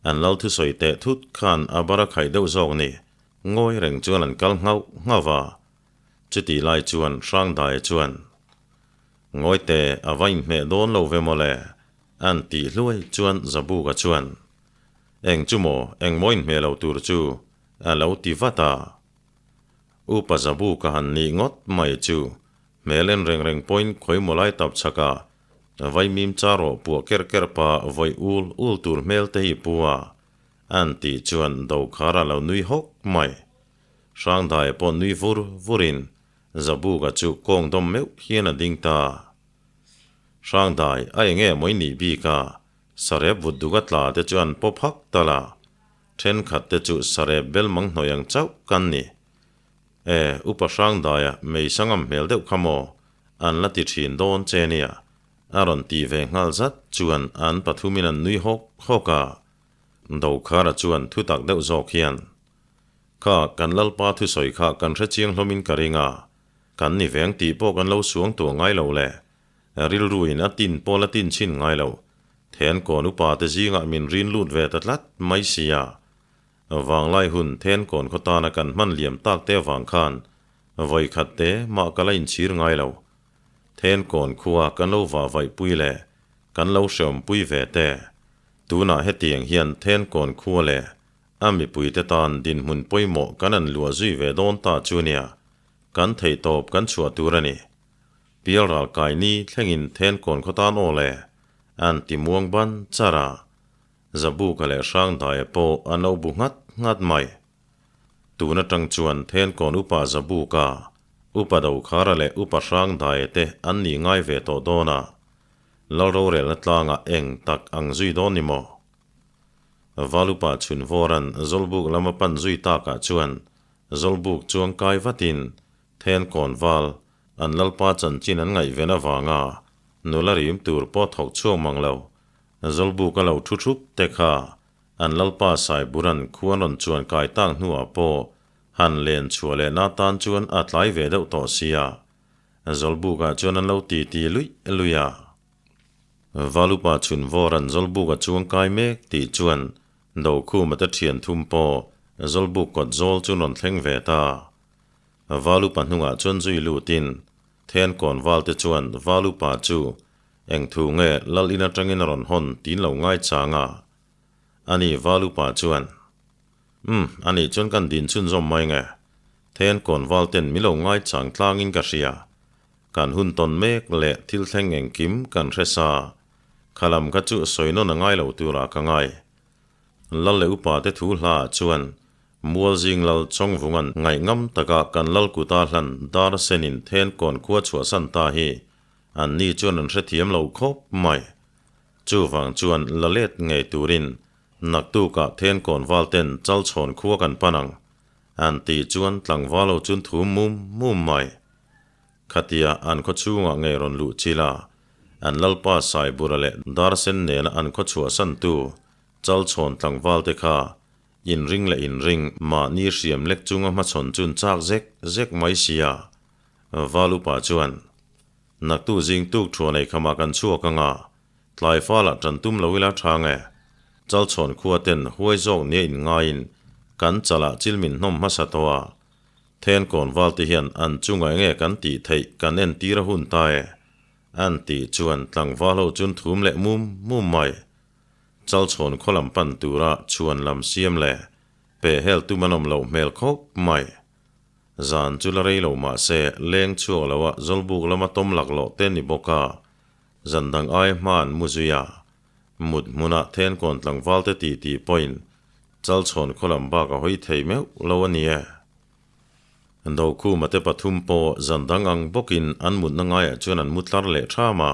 An lal thusawi teh thut khan a bara khaih deuh zawk ni. Ngawi reng chuan an kal nghauh nghauh a. Chutih lai chuan Hrangdaia chuan, Ngawite, a va inhmeh dawn lo ve mawle, an tih hluai chuan Zabuka chuan, Eng chu maw, eng maw inhmeh lo tur chu, a lo ti vat a. Upa Zabuka han nih ngawt mai chu, hmel en reng reng pawhin khawi maw lai tap chhakah vaimim char rawh puah kerh kerh pa vawi ul ul tur hmel te hi pu a, an tih chuan Dokhar a lo nui hawk mai. Hrangdaia pawh nui vur vurin Zabuka chu kawng dawm meuh hian a ding ta. Hrangdai a eng nge maw i nih bik a, sarep vut duka tla te chu an pawp hak tal a, thenkhat te chu sarep bel mang hnawih ang chauh kan ni. E, Upa Hrangdaia meisangam hmel deuh kha maw an la ti thin dawn che nia, a rawn ti ve nghal zat chuan an pathumin an nui hawk hawk a. Dokhara chuan thutak deuh zawk hian, Kha kan Lalpa thusawi kha kan hre chiang hlawmin ka ring a, kan ni veng tih pawh kan lo suang tuah ngai lo le, rilruin a tin pawh la tin chhin ngai lo, Thenkawn upa te zingah min rin lut ve ta tlat mai sia. Vanglai hun Thenkawn khaw tana kan hman liam tak te avang khan vawi khat te mah ka la inchhir ngai lo. Thenkawn khua kan lo vah vaihpui leh kan lo hreawmpui ve te. Tunah hetiang hian Thenkawn khua leh A mipuite tan dinhmun pawimawh kan an luah zui ve dawn ta chu nia, kan theihtawp kan chhuah tur a ni. Pialral kai ni thlengin Thenkawn khaw tan aw le, an ti muang ban char a. Zabuka leh Hrangdaia pawh an lo bu nghat nghat mai. Tun atang chuan Thenkawn upa Zabuka, Upa Dokhara leh Upa Hrangdaia te an nih ngai ve tawh dawn a, Lal rorelna tlangah eng tak ang zui dawn ni maw? Valupa chhunvawran Zawlbuk lama pan zui takah chuan Zawlbuk chuang kai vatin Thenkawn val an lalpa chanchin an ngaihven avanga nula rim tur pawh thawk chhuak mang lo Zawlbuk a lo thu thup te kha an lalpa Saiburan khuan rawn chuan kai tak hnuah pawh han len chhuah leh na tan chuan a tlai ve deuh tawh sia Zawlbukah chuan an lo titi luih luih a. Valupa chhunvawr an Zawlbuk a chuang kai mek tih chuan Dokhuma te thian thum pawh Zawlbuk kawt zawl chu rawn thleng ve ta. Valupa hnungah chuan zui lutin Thenkawn val te chuan Valupa chu eng thu nge Lal in atangin a rawn hawn tin lo ngai chang a. Ani Valupa chuan, Umm, anih chuan kan din chhunzawm mai nge? Thenkawn val ten mi lo ngai chang tlangin ka hria. Kan hun tawn mek leh thil thleng engkim kan hre sa. Kha lam kha chu sawi nawn a ngai lo turah ka ngai. Lal leh upa te thu hla ah chuan Mualzing Lal Chawngvungan ngaihngam taka kan Lal kuta hlan dar senin Thenkawn khua chhuahsan ta hi an ni chuan an hrethiam lo khawp mai. Chuvang chuan la let ngei turin naktukah Thenkawn val ten Chalchhawn khua kan pan ang an tih chuan tlangval ho chun thu mum mum mai. Khatia an khaw chhungah ngei rawn luh chil a, an lalpa Saibura leh Darsen nena an khaw chhuahsantu Chalchhawn tlangval te kha inring leh inring mahni hriam lek chunga hmachhawn chun chak zek zek mai sia. Val upa chuan, Naktu zing tuk thuan ei khamah kan chhuak anga, tlai falah tan tum lo ila tha nge? Chalchhawn khua ten huai zawk nia inngaiin kan chalah chil min hnawm hmasa tawh a, Thenkawn valte hian an chungah enge kan tih theih kan entir a hun ta e, an tih chuan tlangval ho chun thum leh mum mum mai. Chalchhawn khaw lam pan tura chhuan lam siam leh peh hel tum an awm loh hmel khawp mai. Zan chu la rei lo mah se leng chhuak loa Zawlbuk lama tawm laklawh te ni bawk a, zan dang ai hma an mu zui a. Mut hmunah Thenkawn tlangval te tih tih pawhin Chalchhawn khaw lam bak a hawi thei meuh lo a ni e. Dokhuma te pathum pawh zan dang ang bawkin an mutna ngaiah chuan an mu tlar leh ṭham a.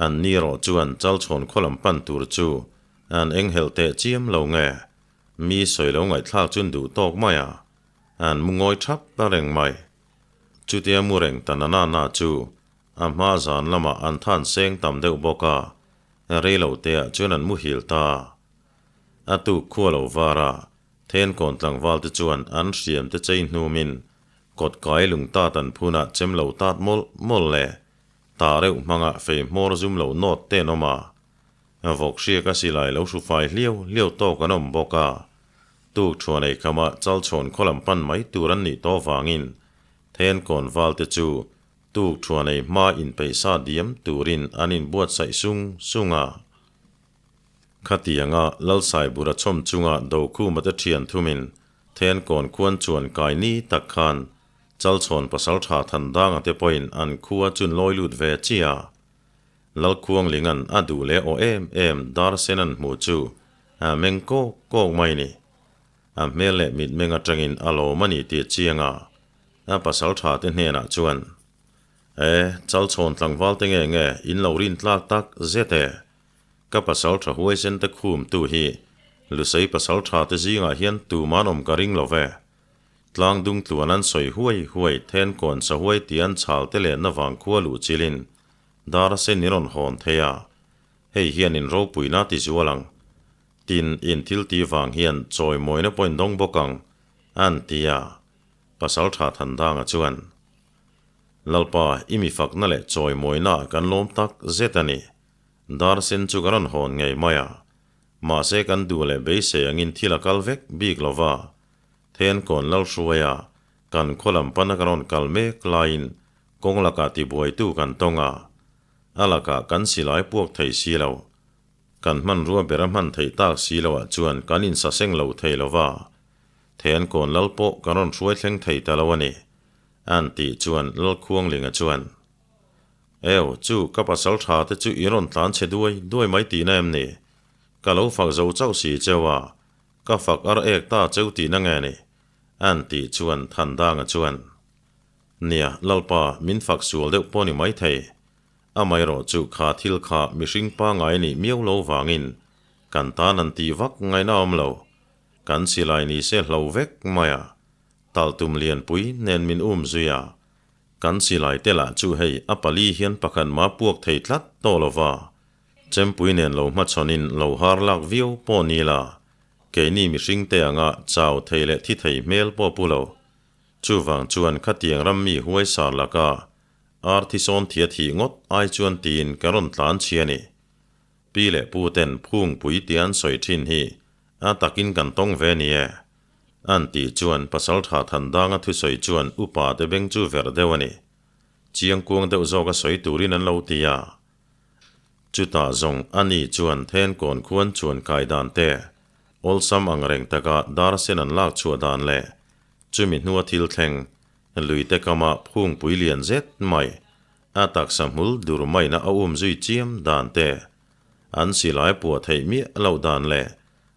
An ni erawh chuan Chalchhawn khaw lam pan tur chu an enghelh teh chiam lo nge, mi sawi lo ngaihthlak chuan duh tawk mai a, an mu ngawi ṭhap ta reng mai. Chutia mu reng ta na na na chu a hma zan lamah an than seng tam deuh bawk a, rei lo teah chuan an muhil ta a. A tuk khua lo var a, Thenkawn tlangval te chuan an hriam te chei hnumin kawt kai lung tat an phunah chem lo tat mawlh mawlh le tah reuh hmanga fei hmawr zum lo nawt te an awm a. Vawk hriak a silai lo hru fai hliau hliau tawk an awm bawk a. Tuk thuan ei khama chalchhawn khaw lam pan mai tur an nih tawh vangin Thenkawn val te chu tuk thuan ei hma inpeihsa diam turin an inbuatsaih sung sung a. Khatianga Lalsaibura chhawm chunga Dokhuma te thian thumin Thenkawn khuan chuan kai ni tak khan Chalchhawn pasaltha Thandanga te pawhin an khua chun lawi lut ve chia. Lalkhuanglinga'n a duh leh aw em em dar sen an hmuh chu a meng kawk kawk mai ni. A hmel leh mitmeng atangin a lawm a ni tih chiang a, a pasaltha te hnenah chuan, E, Chalchhawn tlangval te nge nge in lo rin tlak tak zet e. Ka pasal tha huaisen te khum tu hi Lusei pasal tha te zingah hian tuman awm ka ring lo ve. Tlang dung tluan an sawi huai huai then kawn sa huai tih an chhal te lenna vang khua luh chilin dar a sen in rawn hawn thei a, hei hian in ropuina ti zual ang. Tin, in thil tih vang hian chawimawina pawh in dawng bawk ang, an ti a. Pasal tha Thandanga chuan. Lalpa, i mi fakna leh chawimawina ah kan lawm tak zet a ni. Dar sen chu ka rawn hawn ngei mai a, mahse kan duh leh beisei angin thil a kal vek bik lo va. Thenkawn Lalhruaia kan khaw lam pana ka rawn kal mek laiin kawng lakah tibuaitu kan tawng a, a lakah kan silai puak thei si lo. Kan hmanrua ber a hman theih tak si loah chuan kan insaseng lo thei lo va, Thenkawn Lal pawh kan rawn hruai thleng thei ta lo a ni, an tih chuan Lalkhuanglinga chuan, Eo, chu ka pasal tha te chu i rawn tlan chhe duai duai mai tihna em ni? Ka lo fak zo chauh si cheu a, ka fak ar ek ta cheu tihna nge ni? An tih chuan Thandanga chuan, Nia, Lalpa, min fak sual deuh pawh ni mai thei. Amaherawh chu kha thil kha mihring pangai nih miau lo vangin kan tan an tih vak ngaihna awm lo. Kan silai ni se hlo vek mai a, taltum lianpui nen min um zui a, Kan silai te lah chu hei a pali hian pakhat mah puak thei tlat tawh lo va, chempui nen lo hmachhawnin lo har lak viau pawh ni la, keini mihring te anga chau thei leh thi thei hmel pawh pu lo. Chuvang chuan khatiang ram mi huai sar laka ar thi sawn thia thih ngawt ai chuan tiin ka rawn tlan chhi a ni. Pi leh pu ten phungpui tia an sawi thin hi a takin kan tawng ve ni e. An tih chuan Pasaltha Thandanga thusawi chuan upa te beng chu verh deuh a ni. Chiangkuang deuh zawk a sawi turin an lo ti a. Chutah zawng a ni chuan Thenkawn khuan chuan kai dan te, awlsam ang reng taka dar sen an lak chhuah dan leh chumi hnua thil thleng, luite kama phungpui lian zet mai, a taksa hmul dur maina a um zui chiam dan te, an silai puah theih miah loh dan leh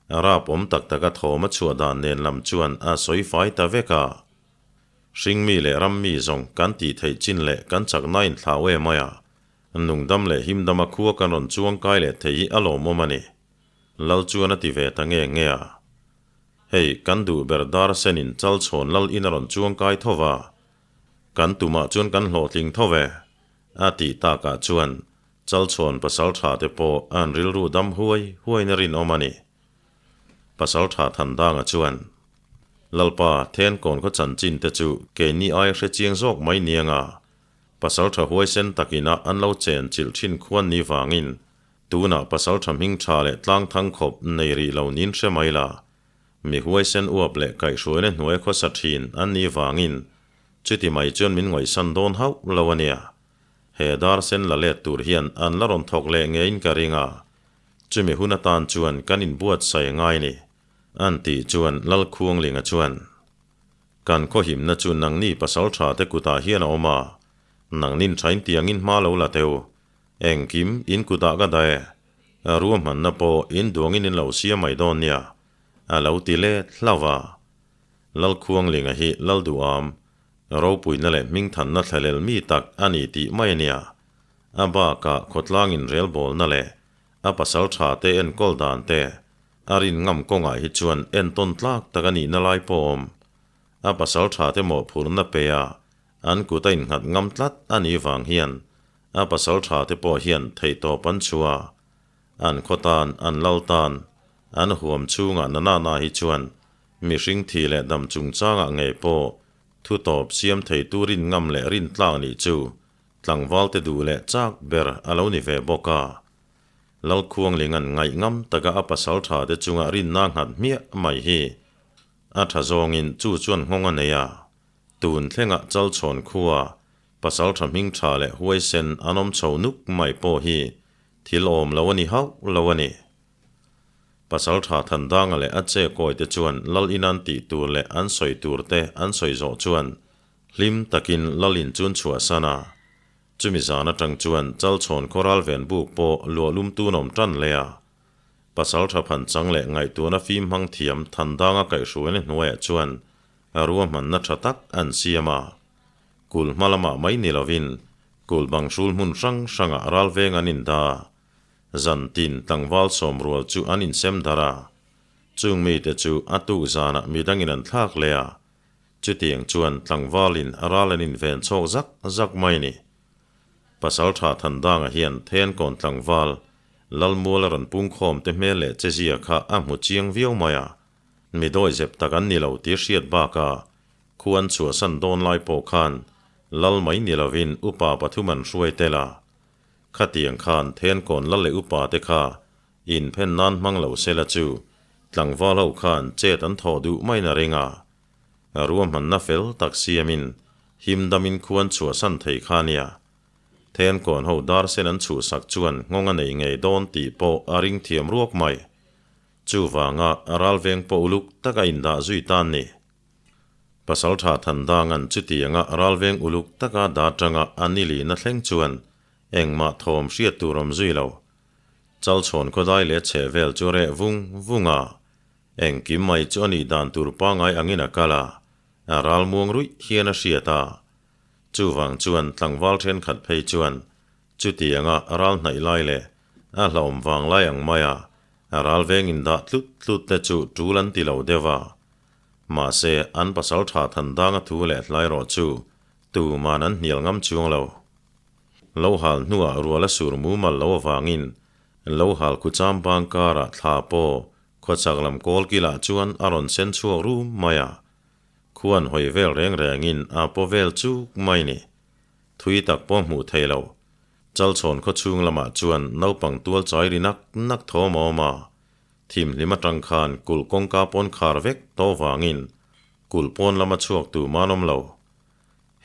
Rap awm tak taka thawm a chhuah dan nen lam chuan a sawi fai ta vek a. Hringmi leh rammi zawng kan tih theih chin leh kan chakna inthlau em mai a, nungdam leh himdama khua kan rawn chuang kai leh thei hi a lawmawm a ni. Lal chuan a ti ve ta nge nge a. Hei, kan duh ber dar senin Chalchhawn lal in a rawn chuang kai tho va, kan tumah chuan kan hlawhtling tho ve, a tih takah chuan Chalchhawn pasaltha te pawh an rilru dam huai huain a rinawm a ni. Pasaltha Thandanga chuan, Lalpa, Thenkawn khaw chanchin te chu keini aia hre chiang zawk mai niang a, pasaltha huaisen takin a an lo chen chilh thin khuan ni vangin tunah pasaltha hming tha leh tlang thang khawp nei rih lo nin hre mai la. Mi huaisen uap leh kaihhruaina hnuai khawsa thin an nih vangin chuti mai chuan min ngaihsan dawn hauh lo a nia. He dar sen la let tur hian an la rawn thawk leh ngeiin ka ring a, chumi hun atan chuan kan inbuatsaih ngai ni. An tih chuan Lalkhuanglinga chuan, Kan khawhimna chu nangni pasal tha te kutah hian a awm a, nangnin thain tiangin hma lo la teu, engkim in kutah ka dah e, ruahmanna pawh in duangin in lo siam mai dawn nia, a lo ti let hlauh a. Lalkhuanglinga hi Lalduham, ropuina leh hmingthanna thlalel mi tak a ni tih mai a nia. A bakah khawtlangin relbawlna leh a pasal tha te enkawl dan te, A rin ngam kawngah hi chuan entawn tlak tak a nihna lai pawh awm. A pasal tha te mawhphurhna pe a, an kut a innghat ngam tlat a nih vang hian a pasal tha te pawh hian theihtawp an chhuah a. An khaw tan, an lal tan, an huam chhungah na nana hi chuan mihring thi leh dam chungchangah ngei pawh thutawp siam theitu rin ngam leh rin tlak nih chu tlangval te duh leh chak ber a lo ni ve bawk a. Lalkhuanglinga'n ngaih ngam taka a pasal tha te chunga rinna nghat hmiah mai hi a tha zawngin chu chuan nghawng a nei a. Tun thlengah Chalchhawn khua pasal tha hming tha leh huaisen an awm chho nuk mai pawh hi thil awm lo a ni hauh lo a ni. Pasal tha Thandanga leh a che kawi te chuan Lal inan tih tur leh an sawi tur te an sawi zawh chuan hlim takin Lal in chun chhuahsan a. Chumi zan atang chuan Chalchhawn khawral ven buk pawh luahlum tun awm tan leh a. Pasal tha phan chang leh ngaihtuahna fim hmang thiam Thandanga kaihhruaina hnuaiah chuan ruahmanna tha tak an siam a. Kul hma lamah mai ni lovin kul bang hrul hmun hrang hrangah ralveng an indah a. Zan tin tlangval sawm rual chu an insem darh a. Chung mite chu a tuk zanah midangin an thlak leh a. Chutiang chuan tlangvalin a ral an inven chhawk zak zak mai ni. Pasal tha Thandanga hian Thenkawn tlangval Lalmual a rawn pungkhawm te hmel leh chezia kha a hmu chiang viau mai a, mi dawihzep tak an ni lo tih hriat bakah khu an chhuahsan dawn lai pawh khan Lal mai ni lovin upa pathum an hruai tel a. Khatiang khan Thenkawn Lal leh upa te kha inphen nan hmang lo sela chu tlangval ho khan chet an thawh duh maiin a ring a. Ruahmanna fel tak siamin him damin khuan chhuahsan thei kha nia. Thenkawn ho dar sen an chhuhsak chuan nghawng a nei ngei dawn tih pawh a ring thiam ruak mai. Chuvanga ralveng pawh uluk taka indah zui tan ni. Pasaltha Thandanga'n chutianga ralveng uluk taka dah tanga a nilina thleng chuan engmah thawm hriat tur awm zui lo. Chalchhawn khawdai leh chhehvel chu reh vung vung a. Engkim mai chu a nih dan tur pangai angin a kal a, a ral muang ruih hian a hriat a. Chuvang chuan tlangval thenkhat phei chuan chutianga ral hnaih lai leh a hlauhawm vang lai ang maia a ral veng indah tlut tlut te chu tul an ti lo deuh a. Mahse, an pasal tha Thandanga thu leh hlai rawh chu tuman an hnial ngam chuang lo. Lo hal hnuah rual a sur mumal lo avangin lo hal khucham bang karah thla pawh Khawchhak lam kawl kilah chuan a rawn sen chhuak rum mai a, khuan hawi vel reng rengin a paw vel chuk mai ni. Thui tak pawh hmuh thei lo. Chalchhawn khaw chhung lamah chuan naupang tual chai ri nak nak thawm a awm a, thimhlim atang khan kulh kawngka pawn khar vek tawh vangin kulh pawn lama chhuak tu man awm lo.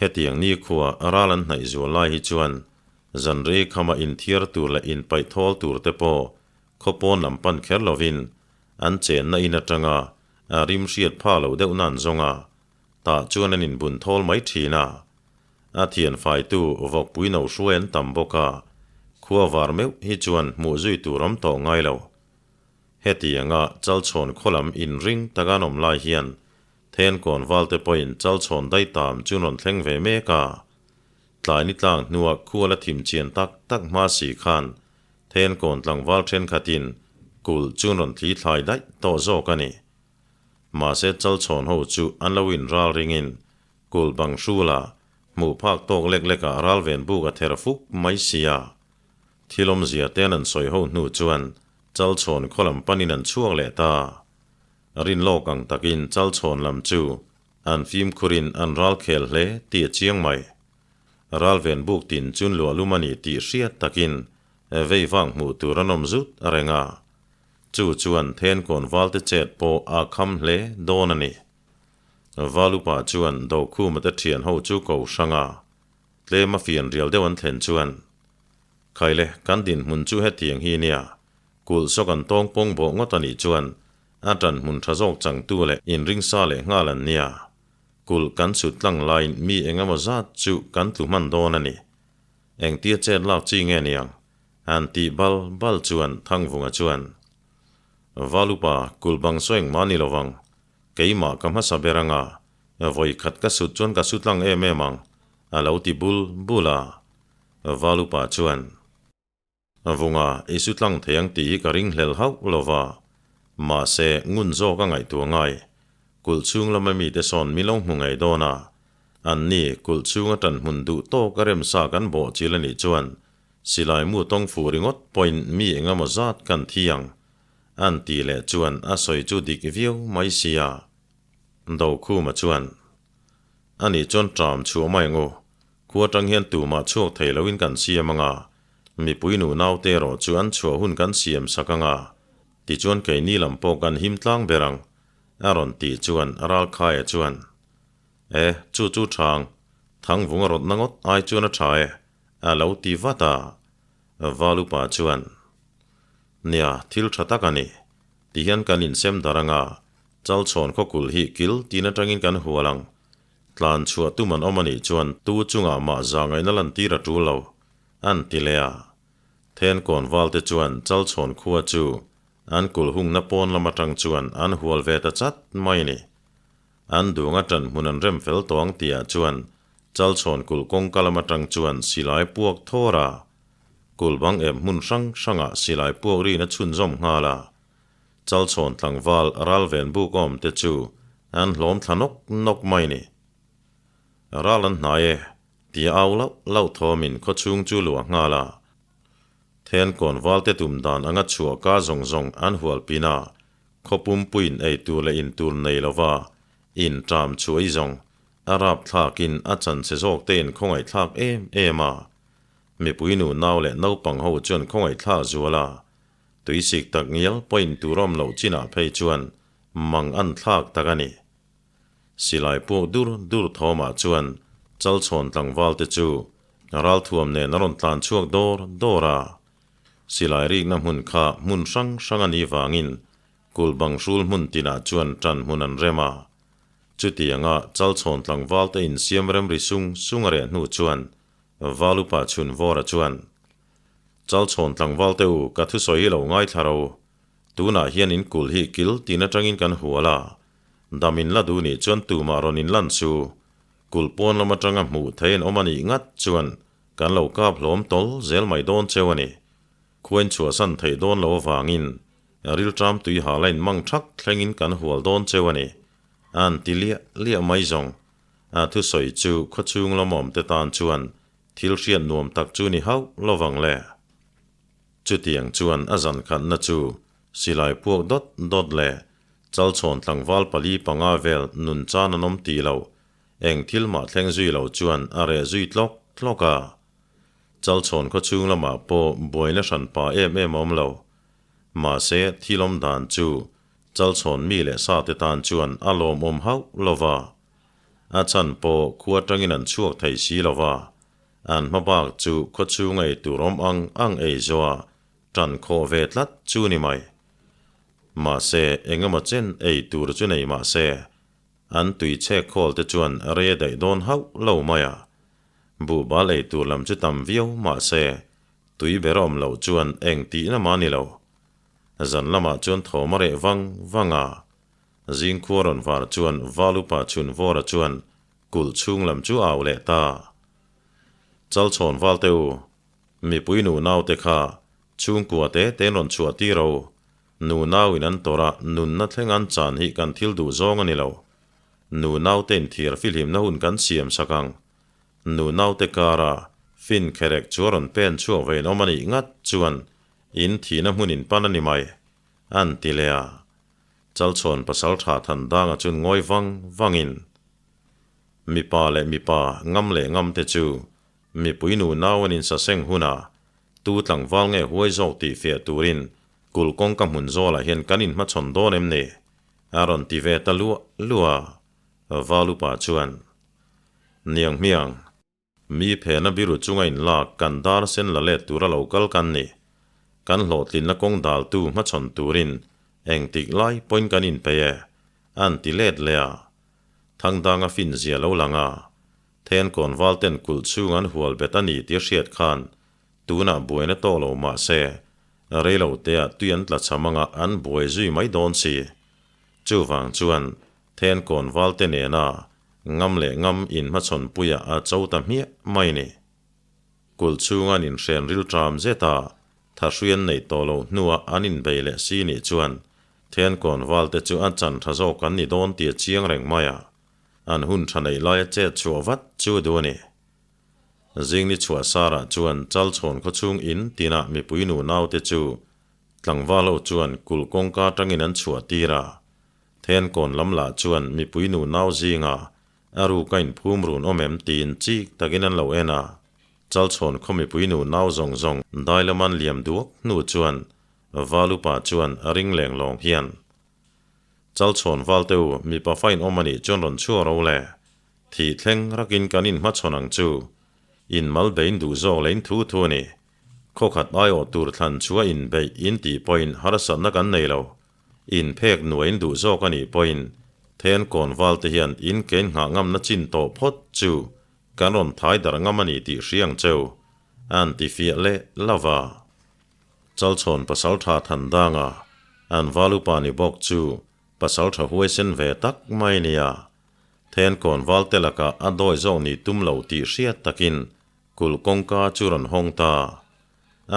Hetiang nikhua ral an hnaih zual lai hi chuan zanrei khama inthiar tur leh inpaih thawl tur te pawh Khaw pawn lam pan kher lovin an chenna in atanga a rim hriat pha lo deuh nan zawng a, tah chuan an inbun thawl mai thin a. A thian faitu vawkpui no hruai an tam bawk a, khua var meuh hi chuan hmuh zui tur awm tawh ngai lo. Hetianga Chalchhawn khaw lam inring taka an awm lai hian Thenkawn valte pawhin Chalchhawn daitam chu an rawn thleng ve mek a. Tlaini tlang hnua khual a thim chian tak tak hma si khan Thenkawn tlangval thenkhatin kulh chu an rawn thli thlai daih tawh zawk a ni. Mahse Chalchhawn ho chu an lo inral ringin kulh bang hrula hmuh phak tawk lek lekah ralven buk a ther fuk mai sia. Thil awmzia ten an sawi ho hnu chuan Chalchhawn khaw lam panin an chhuak leh ta. Rinlawk ang takin Chalchhawn lam chu an fimkhurin an ralkhel hle tih a chiang mai. Ralven buk tin chun luahlum a ni tih hriat takin vei vang hmuh tur an awm zut a reng a. Chu chuan Thenkawn valte chet pawh a kham hle dawn a ni. Valupa chuan Dokhuma te thian ho chu ko hrang a, tlem a fian rial deuh an thlen chuan, Khaile, kan dinhmun chu hetiang hi nia, kulh saw kan tawng pawng bawh ngawt a nih chuan a ṭan hmun ṭha zawk changtu leh inringsa leh nghal an nia. Kulh kan chhut tlang laiin mi eng emaw zat chu kan tlu hman dawn a ni. Engtia chet lak chi nge niang? An tih bal bal chuan Thangvunga chuan, Valupa, kulh bang saw engmah ni lovang. Keimah ka hmasa ber anga, vawi khat ka sut chuan ka su tlang em em ang, a lo ti bul bul a. Valupa chuan. Vunga i su tlang thei ang tih hi ka ring hlel hauh lo va, mahse ngun zawk a ngaihtuah ngai. Kulh chhung lama mite sawn min lo hmu ngei dawn a, anni kulh chhunga ṭan hmun duh tawk a remsa kan bawh chil a nih chuan silai mu tawng fuh ringawt pawhin mi eng emaw zat kan thi ang, an tih leh chuan a sawi chu dik viau mai sia. Dokhuma chuan, Ani chuan ṭam chhuah mai ang u, Khua atang hian tumah chhuak thei loin kan siam anga, mipui nu naute erawh chu an chhuah hun kan siam sak anga, tichuan keini lam pawh kan him tlang ber ang, a rawn tih chuan Ralkhaia chuan, E, chu chu thang, Thangvunga rawtna ngawt ai chuan a tha e, a lo ti vat a. Valupa chuan, Nia, thil tha tak a ni, tihian kan insem dar anga, Chalchhawn khawkul hi kil tin atangin kan hual ang, Tlan chhuah tum an awm a nih chuan tu chungah mah za ngaihna lantir a tul lo, an ti leh a. Thenkawn valte chuan Chalchhawn khua chu an kulh hungna pawn lam atang chuan an hual ve ta chat mai a ni. An duang atan hmun an rem fel tawh ang tihah chuan Chalchhawn kulh kawngka lam atang chuan silai puak thawr a, kulh bang ep hmun hrang hrangah silai puak rin a chhunzawm nghal a. Chalchhawn tlangval ralven buk awm te chu an hlawm thla nawk nawk mai ni. Ral an hnai e, tia au lauh lauh thawmin khawchhung chu luah nghal a. Thenkawn valte tum dan anga chhuah ka zawng zawng an hual pin a, khaw pumpuiin ei tur leh in tur nei lova in ṭam chhuah i zawng a rap thlakin a chanchhe zawk te in khawngaih thlak em em a. Mipui nu nau leh naupang ho chuan khawngaih thlak zual a, Tuisik tak ngial pawhin tur awm loh chinah phei chuan mang an thlak tak a ni. Silai puak dur dur thawmah chuan Chalchhawn tlangval te chu ralthuam nen a rawn tlan chhuak dawr dawr a. Silai rikna hmun kha hmun hrang hrang a nih vangin kulh bang hrul hmun tinah chuan ṭan hmun an rem a. Chutianga Chalchhawn tlangval te insiam rem ri sung sung a reh hnu chuan Valupa Chhunvawra chuan, Chalchhawn tlangval te u, ka thusawi hi lo ngaithla ro. Tunah hian in kulh hi kil tin atangin kan hual a. Dam in la duh nih chuan tumah rawn in lan chu. Kulh pawn lam atanga hmuh theih an awm a nih ngat chuan kan lo kap hlawm tawl zel mai dawn cheu a ni. Khuain chhuahsan theih dawn lo avangin rilṭam tui ha la in mang thak thlengin kan hual dawn cheu a ni. An ti liah liah mai zawng. A thusawi chu khawchhung lamawmte tan chuan Thil hriat nuam tak chu ni hauh lovang le. Chutiang chuan a zan khatna chu silai puak dawt dawt leh Chalchhawn tlangval pali panga vel nun chan an awm tih loh, eng thil mah thleng zui lo chuan a reh zui tlawk tlawk a. Chalchhawn khawchhung lamah pawh buaina hran pa em em a awm lo. Mahse thil awm dan chu Chalchhawn mi leh sa te tan chuan a lawmawm hauh lova. A chhan pawh khua atangin an chhuak thei si lo va, an hma bak chu khaw chhung ei tur awm ang ang ei zawha tan khawh ve tlat chu ni mai. Mahse, eng emaw chen ei tur chu nei mah se, an tui chhek khawl te chuan rei a daih dawn hauh lo mai a. Buhbal ei tur lam chu tam viau mah se, tui ber a awm loh chuan eng tihna mah ni lo. Zan lamah chuan thawm a reh vang vang a. Zingkhua rawn var chuan Valupa Chhunvawra chuan kulh chhung lam chu au leh ta. Chalchhawn Valte u, mipui nu naute kha chhungkua te te'n rawn chhuah tir o, nu nauin an tawrh a nunna thleng an chan hi kan thil duh zawng a ni lo. Nu naute'n thiar fihlimna hun kan siam sak ang. Nu naute kara fin kherek chu a rawn pen chhuak vein awm a nih ngat chuan in thihna hmun in pan a ni mai, an ti leh a. Chalchhawn pasaltha Thandanga chuan ngawi vang vangin, Mipa leh mipa, ngam leh ngam te chu mipui nu nau an insaseng hunah tu tlangval nge huai zawk tih fiah turin kulh kawngka hmun zawlah hian kan inhmachhawn dawn em ni? A rawn ti ve ta luah luah a, Valupa chuan, Niang hmiang, Mi phena biru chunga inlak kan dar sen la let tura lo kal kan ni. Kan hlawhtlinna kawng daltu hmachhawn turin engtik lai pawhin kan inpeih e, an ti let leh a. Thangdanga fin zia lo lang a, then kawnval ten kulh chhung an hual bet a ni tih a hriat khan tunah buaina tawh lo mah se, reilo teah tui an tla cham anga an buai zui mai dawn si. Chuvang chuan then kawnval te nena Ngam leh ngam in hmachhawn puiah a cho ta hmiah mai ni. Kulh chhunga an inhren rilṭam zet a, thahrui an neih tawh loh hnuah an inbei leh si nih chuan Thenkawn valte chu a chan ṭha zawk an ni dawn tih a chiang reng mai a, an hun ṭha neih laia chet chhuah vat chu a duh a ni. Zingni chhuah sarah chuan Chalchhawn khawchhung in tinah mipui nu naute chu tlangval ho chuan kulh kawngka aṭangin an chhuah tir a, Thenkawn lam lah chuan mipui nu nau zinga a ruk a inphum run awm em tiin chik takin an lo en a. Chalchhawn khaw mipui nu nau zawng zawng dai lama an liam duak hnu chuan Valupa chuan a ring leng lawng hian, Chalchhawn valte u, mipa fa in awm a nih chuan rawn chhuak ro le. Thih thleng rakin kan inhmachhawn ang chu. In mal bein duh zawk leh in thu thu a ni. Khawkhat aiawh tur thlan chu a inbeih in tih pawhin harsatna kan nei lo. In phek nuaiin duh zawk a nih pawhin then kawnval te hian in kein nghah ngamna chin tawh phawt chu kan rawn thai darh ngam a ni tih hria ang cheu, an ti fiah leh lo va. Chalchhawn pasaltha Thandanga, an val upa ni bawk chu pasaltha huaisen ve tak mai nia. Then kawnval te lakah a dawi zawk nih tum lo tih hriat takin kulh kawngka chu rawn hawng ta.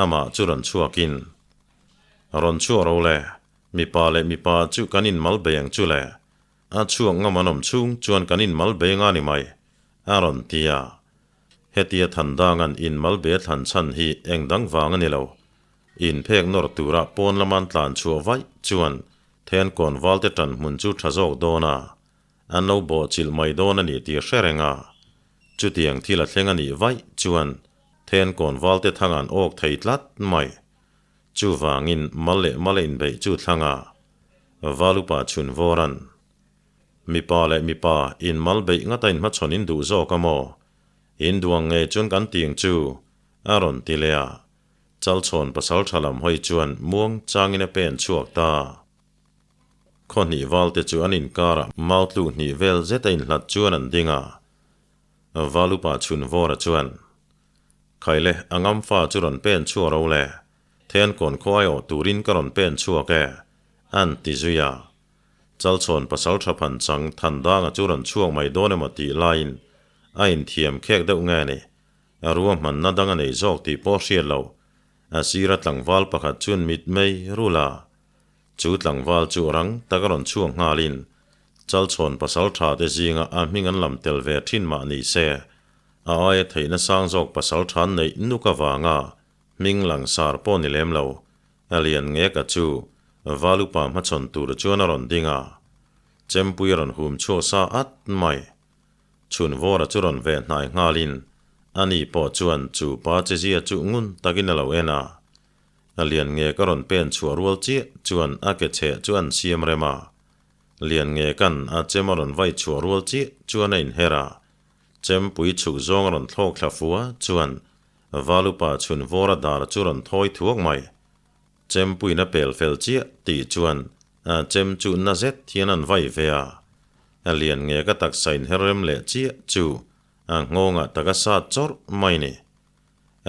Amah chu rawn chhuakin. Rawn chhuak ro le, mipa leh mipa chu kan inmal bei ang chu le, a chhuak ngam an awm chhung chuan kan inmal bei nga ni mai, a rawn ti a. Hetia Thandanga'n inmal bei a thlan chhan hi eng dang vang a ni lo. Inphek nawr tura pawn lama an tlan chhuah vaih chuan then kawnvalte ṭan hmun chu ṭha zawk dawn a, an lo bawhchilh mai dawn a ni tih a hre reng a. Chutiang thil a thleng a nih vaih chuan then kawnvalte thang an awk thei tlat mai. Chuvangin mal leh mal a inbeih chu thlang a, Valupa chhun vawran. Mipa leh mipa in mal beih ngata inhmachhawn in duh zawk a maw? In duang ngei chuan kan tiang chu, a rawn ti leh a. Chalchhawn pasal tha lam hawi chuan muang changin a pen chhuak ta. Khaw hnih valte chu an inkarah mau tluh hnih vel zet a inhlat chuan an ding a. Valupa chhun vawra chuan. Khaile, a ngam fa chu rawn pen chhuak ro le, then kawn khaw aiawh turin ka rawn pen chhuak e, an ti zui a. Chalchhawn pasal tha phan chang Thandanga chu rawn chhuak mai dawn emaw tih laiin a inthiam khek deuh nge ni, a ruahmanna dang a nei zawk tih pawh hriat lo, a sira tlangval pakhat chuan mit mei rul a. Chu tlangval chu rang tak a rawn chhuak nghalin Chalchhawn pasal tha te zinga a hming an lam tel ve thin mah ni se, A aia theihna sang zawk pasal than neih nuk avanga hming langsar pawh ni lem lo, a lian ngeka chu Valupa hmachhawn tur chuan a rawn ding a. Chempui a rawn hum chhuak sa at mai. Chhunvawra chu rawn ve hnai nghalin ani pawh chuan chu pa chezia chu ngun takin a lo en a. A lian ngek a rawn pen chhuah rual chiah chuan a ke chheh chu an siam rem a. Lian ngekan a chem a rawn vai chhuah rual chiah chuan a inher a. Chempui chhuk zawng a rawn thlawk thla fua chuan Valupa chhun vawr a dar chu rawn thawi thuak mai. Chempuiin a pel fel chiah tih chuan a chem chu na zet hian an vai ve a. A lian nge ka taksa inher rem leh chiah chu a nghawngah tak a sat chawrh mai ni.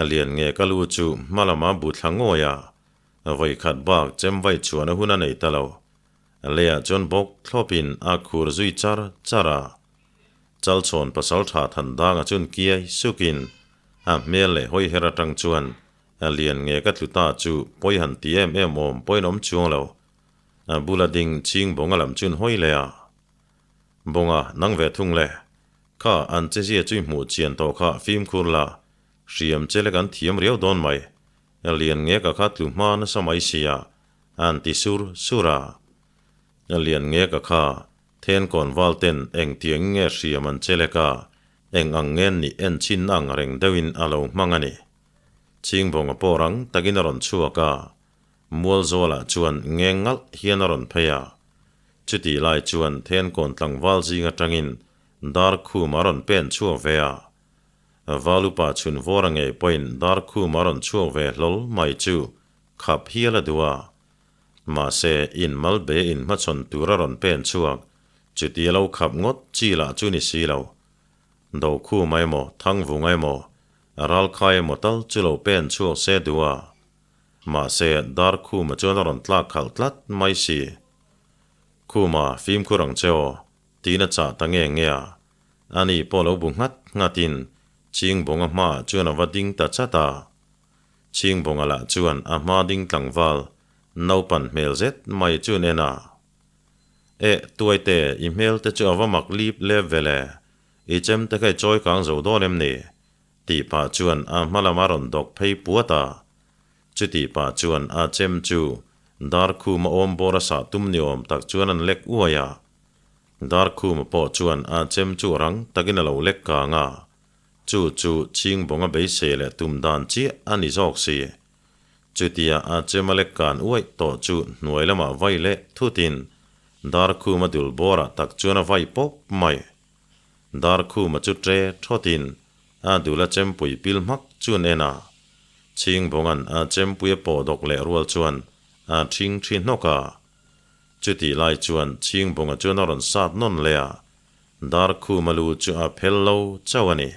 A lian nge ka lu chu hma lama bu thla ngawi a, vawikhat bak chem vai chhuahna hun a nei ta lo. A leiah chuan bawk thlawpin a khur zui char char a. Chalchhawn pasaltha Thandanga chuan kiai sukin a hmel leh hawi her atang chuan a lian nge ka tlu ta chu pawi han ti em em awm pawhin awm chuang lo. A bula ding chhing bawnga lam chuan hawi leh a, Bawnga nang ve thung le, kha an chezia chu i hmuh chian tawh kha fimkhur la, hriam che lek an thiam riau dawn mai, a lian nge ka kha tlu hma nasa mai sia, an ti sur sur a. Lianngeka kha Thenkawn valten engtiang nge hriam an che lek a, eng ang nge nih en chin ang reng deuhin a lo hmang a ni. Chhingbawnga pawh rang takin a rawn chhuak a, Mualzawlah chuan ngeng ngalh hian a rawn phei a. Chutih lai chuan Thenkawn tlangval zing atangin Darkhum a rawn pen chhuak ve a. Valupa chhun vawra ngei pawhin Darkhum a rawn chhuak ve hlawl mai chu khap hial a duh a. Mahse, in mal be in hmachhawn tur a rawn pen chhuak, chuti a lo khap ngawt chi lah chu ni si lo. Dokhuma emaw, Thangvunga emaw, Ralkhai emaw tal chu lo pen chhuak se duh a. Mahse, Darkhuma chuan a rawn tlak khalh tlat mai si. Khuma, fimkhur ang che aw, tiin a chah ta nge nge a. Ani pawh lo bu nghat nghatin Chingbawnga hmaah chuan a va ding ta chat a. Chhingbawnga lah chuan a hma ding tlangval naupan hmel zet mai chu an en a. Eh, Tuaite, i hmel te chu a va mak lip lep ve le, i chem te kha i chawi kang zo dawn em ni? tih pah chuan a hma lam a rawn dawk phei puat a. Chutih pah chuan a chem chu Darkhuma awm bawr a sah tum ni awm tak chuan an lek uai a. Darkhuma pawh chuan a chem chu rang takin a lo lek kang a. Chu chu Chhingbawnga beisei leh tum dan chiah a ni zawk si. Chutia a chema lek kan uaih tawh chu hnuai lamah vai leh thutin Darkhuma dul bawrah tak chuan a vai pawp mai. Darkhuma chu tre thawtin a dul a chempui pil hmak chu an en a. Chhingbawnga'n a chempui a pawh dawk leh rual chuan a thing thi hnawk a. Chutih lai chuan Chhingbawnga chuan a rawn sat nawn leh a. Darkhuma lu chu a phel lo chauh a ni.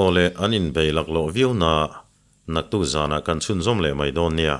Aw le, an inbei laklawh viau na, naktuk zanah kan chhunzawm leh mai dawn nia.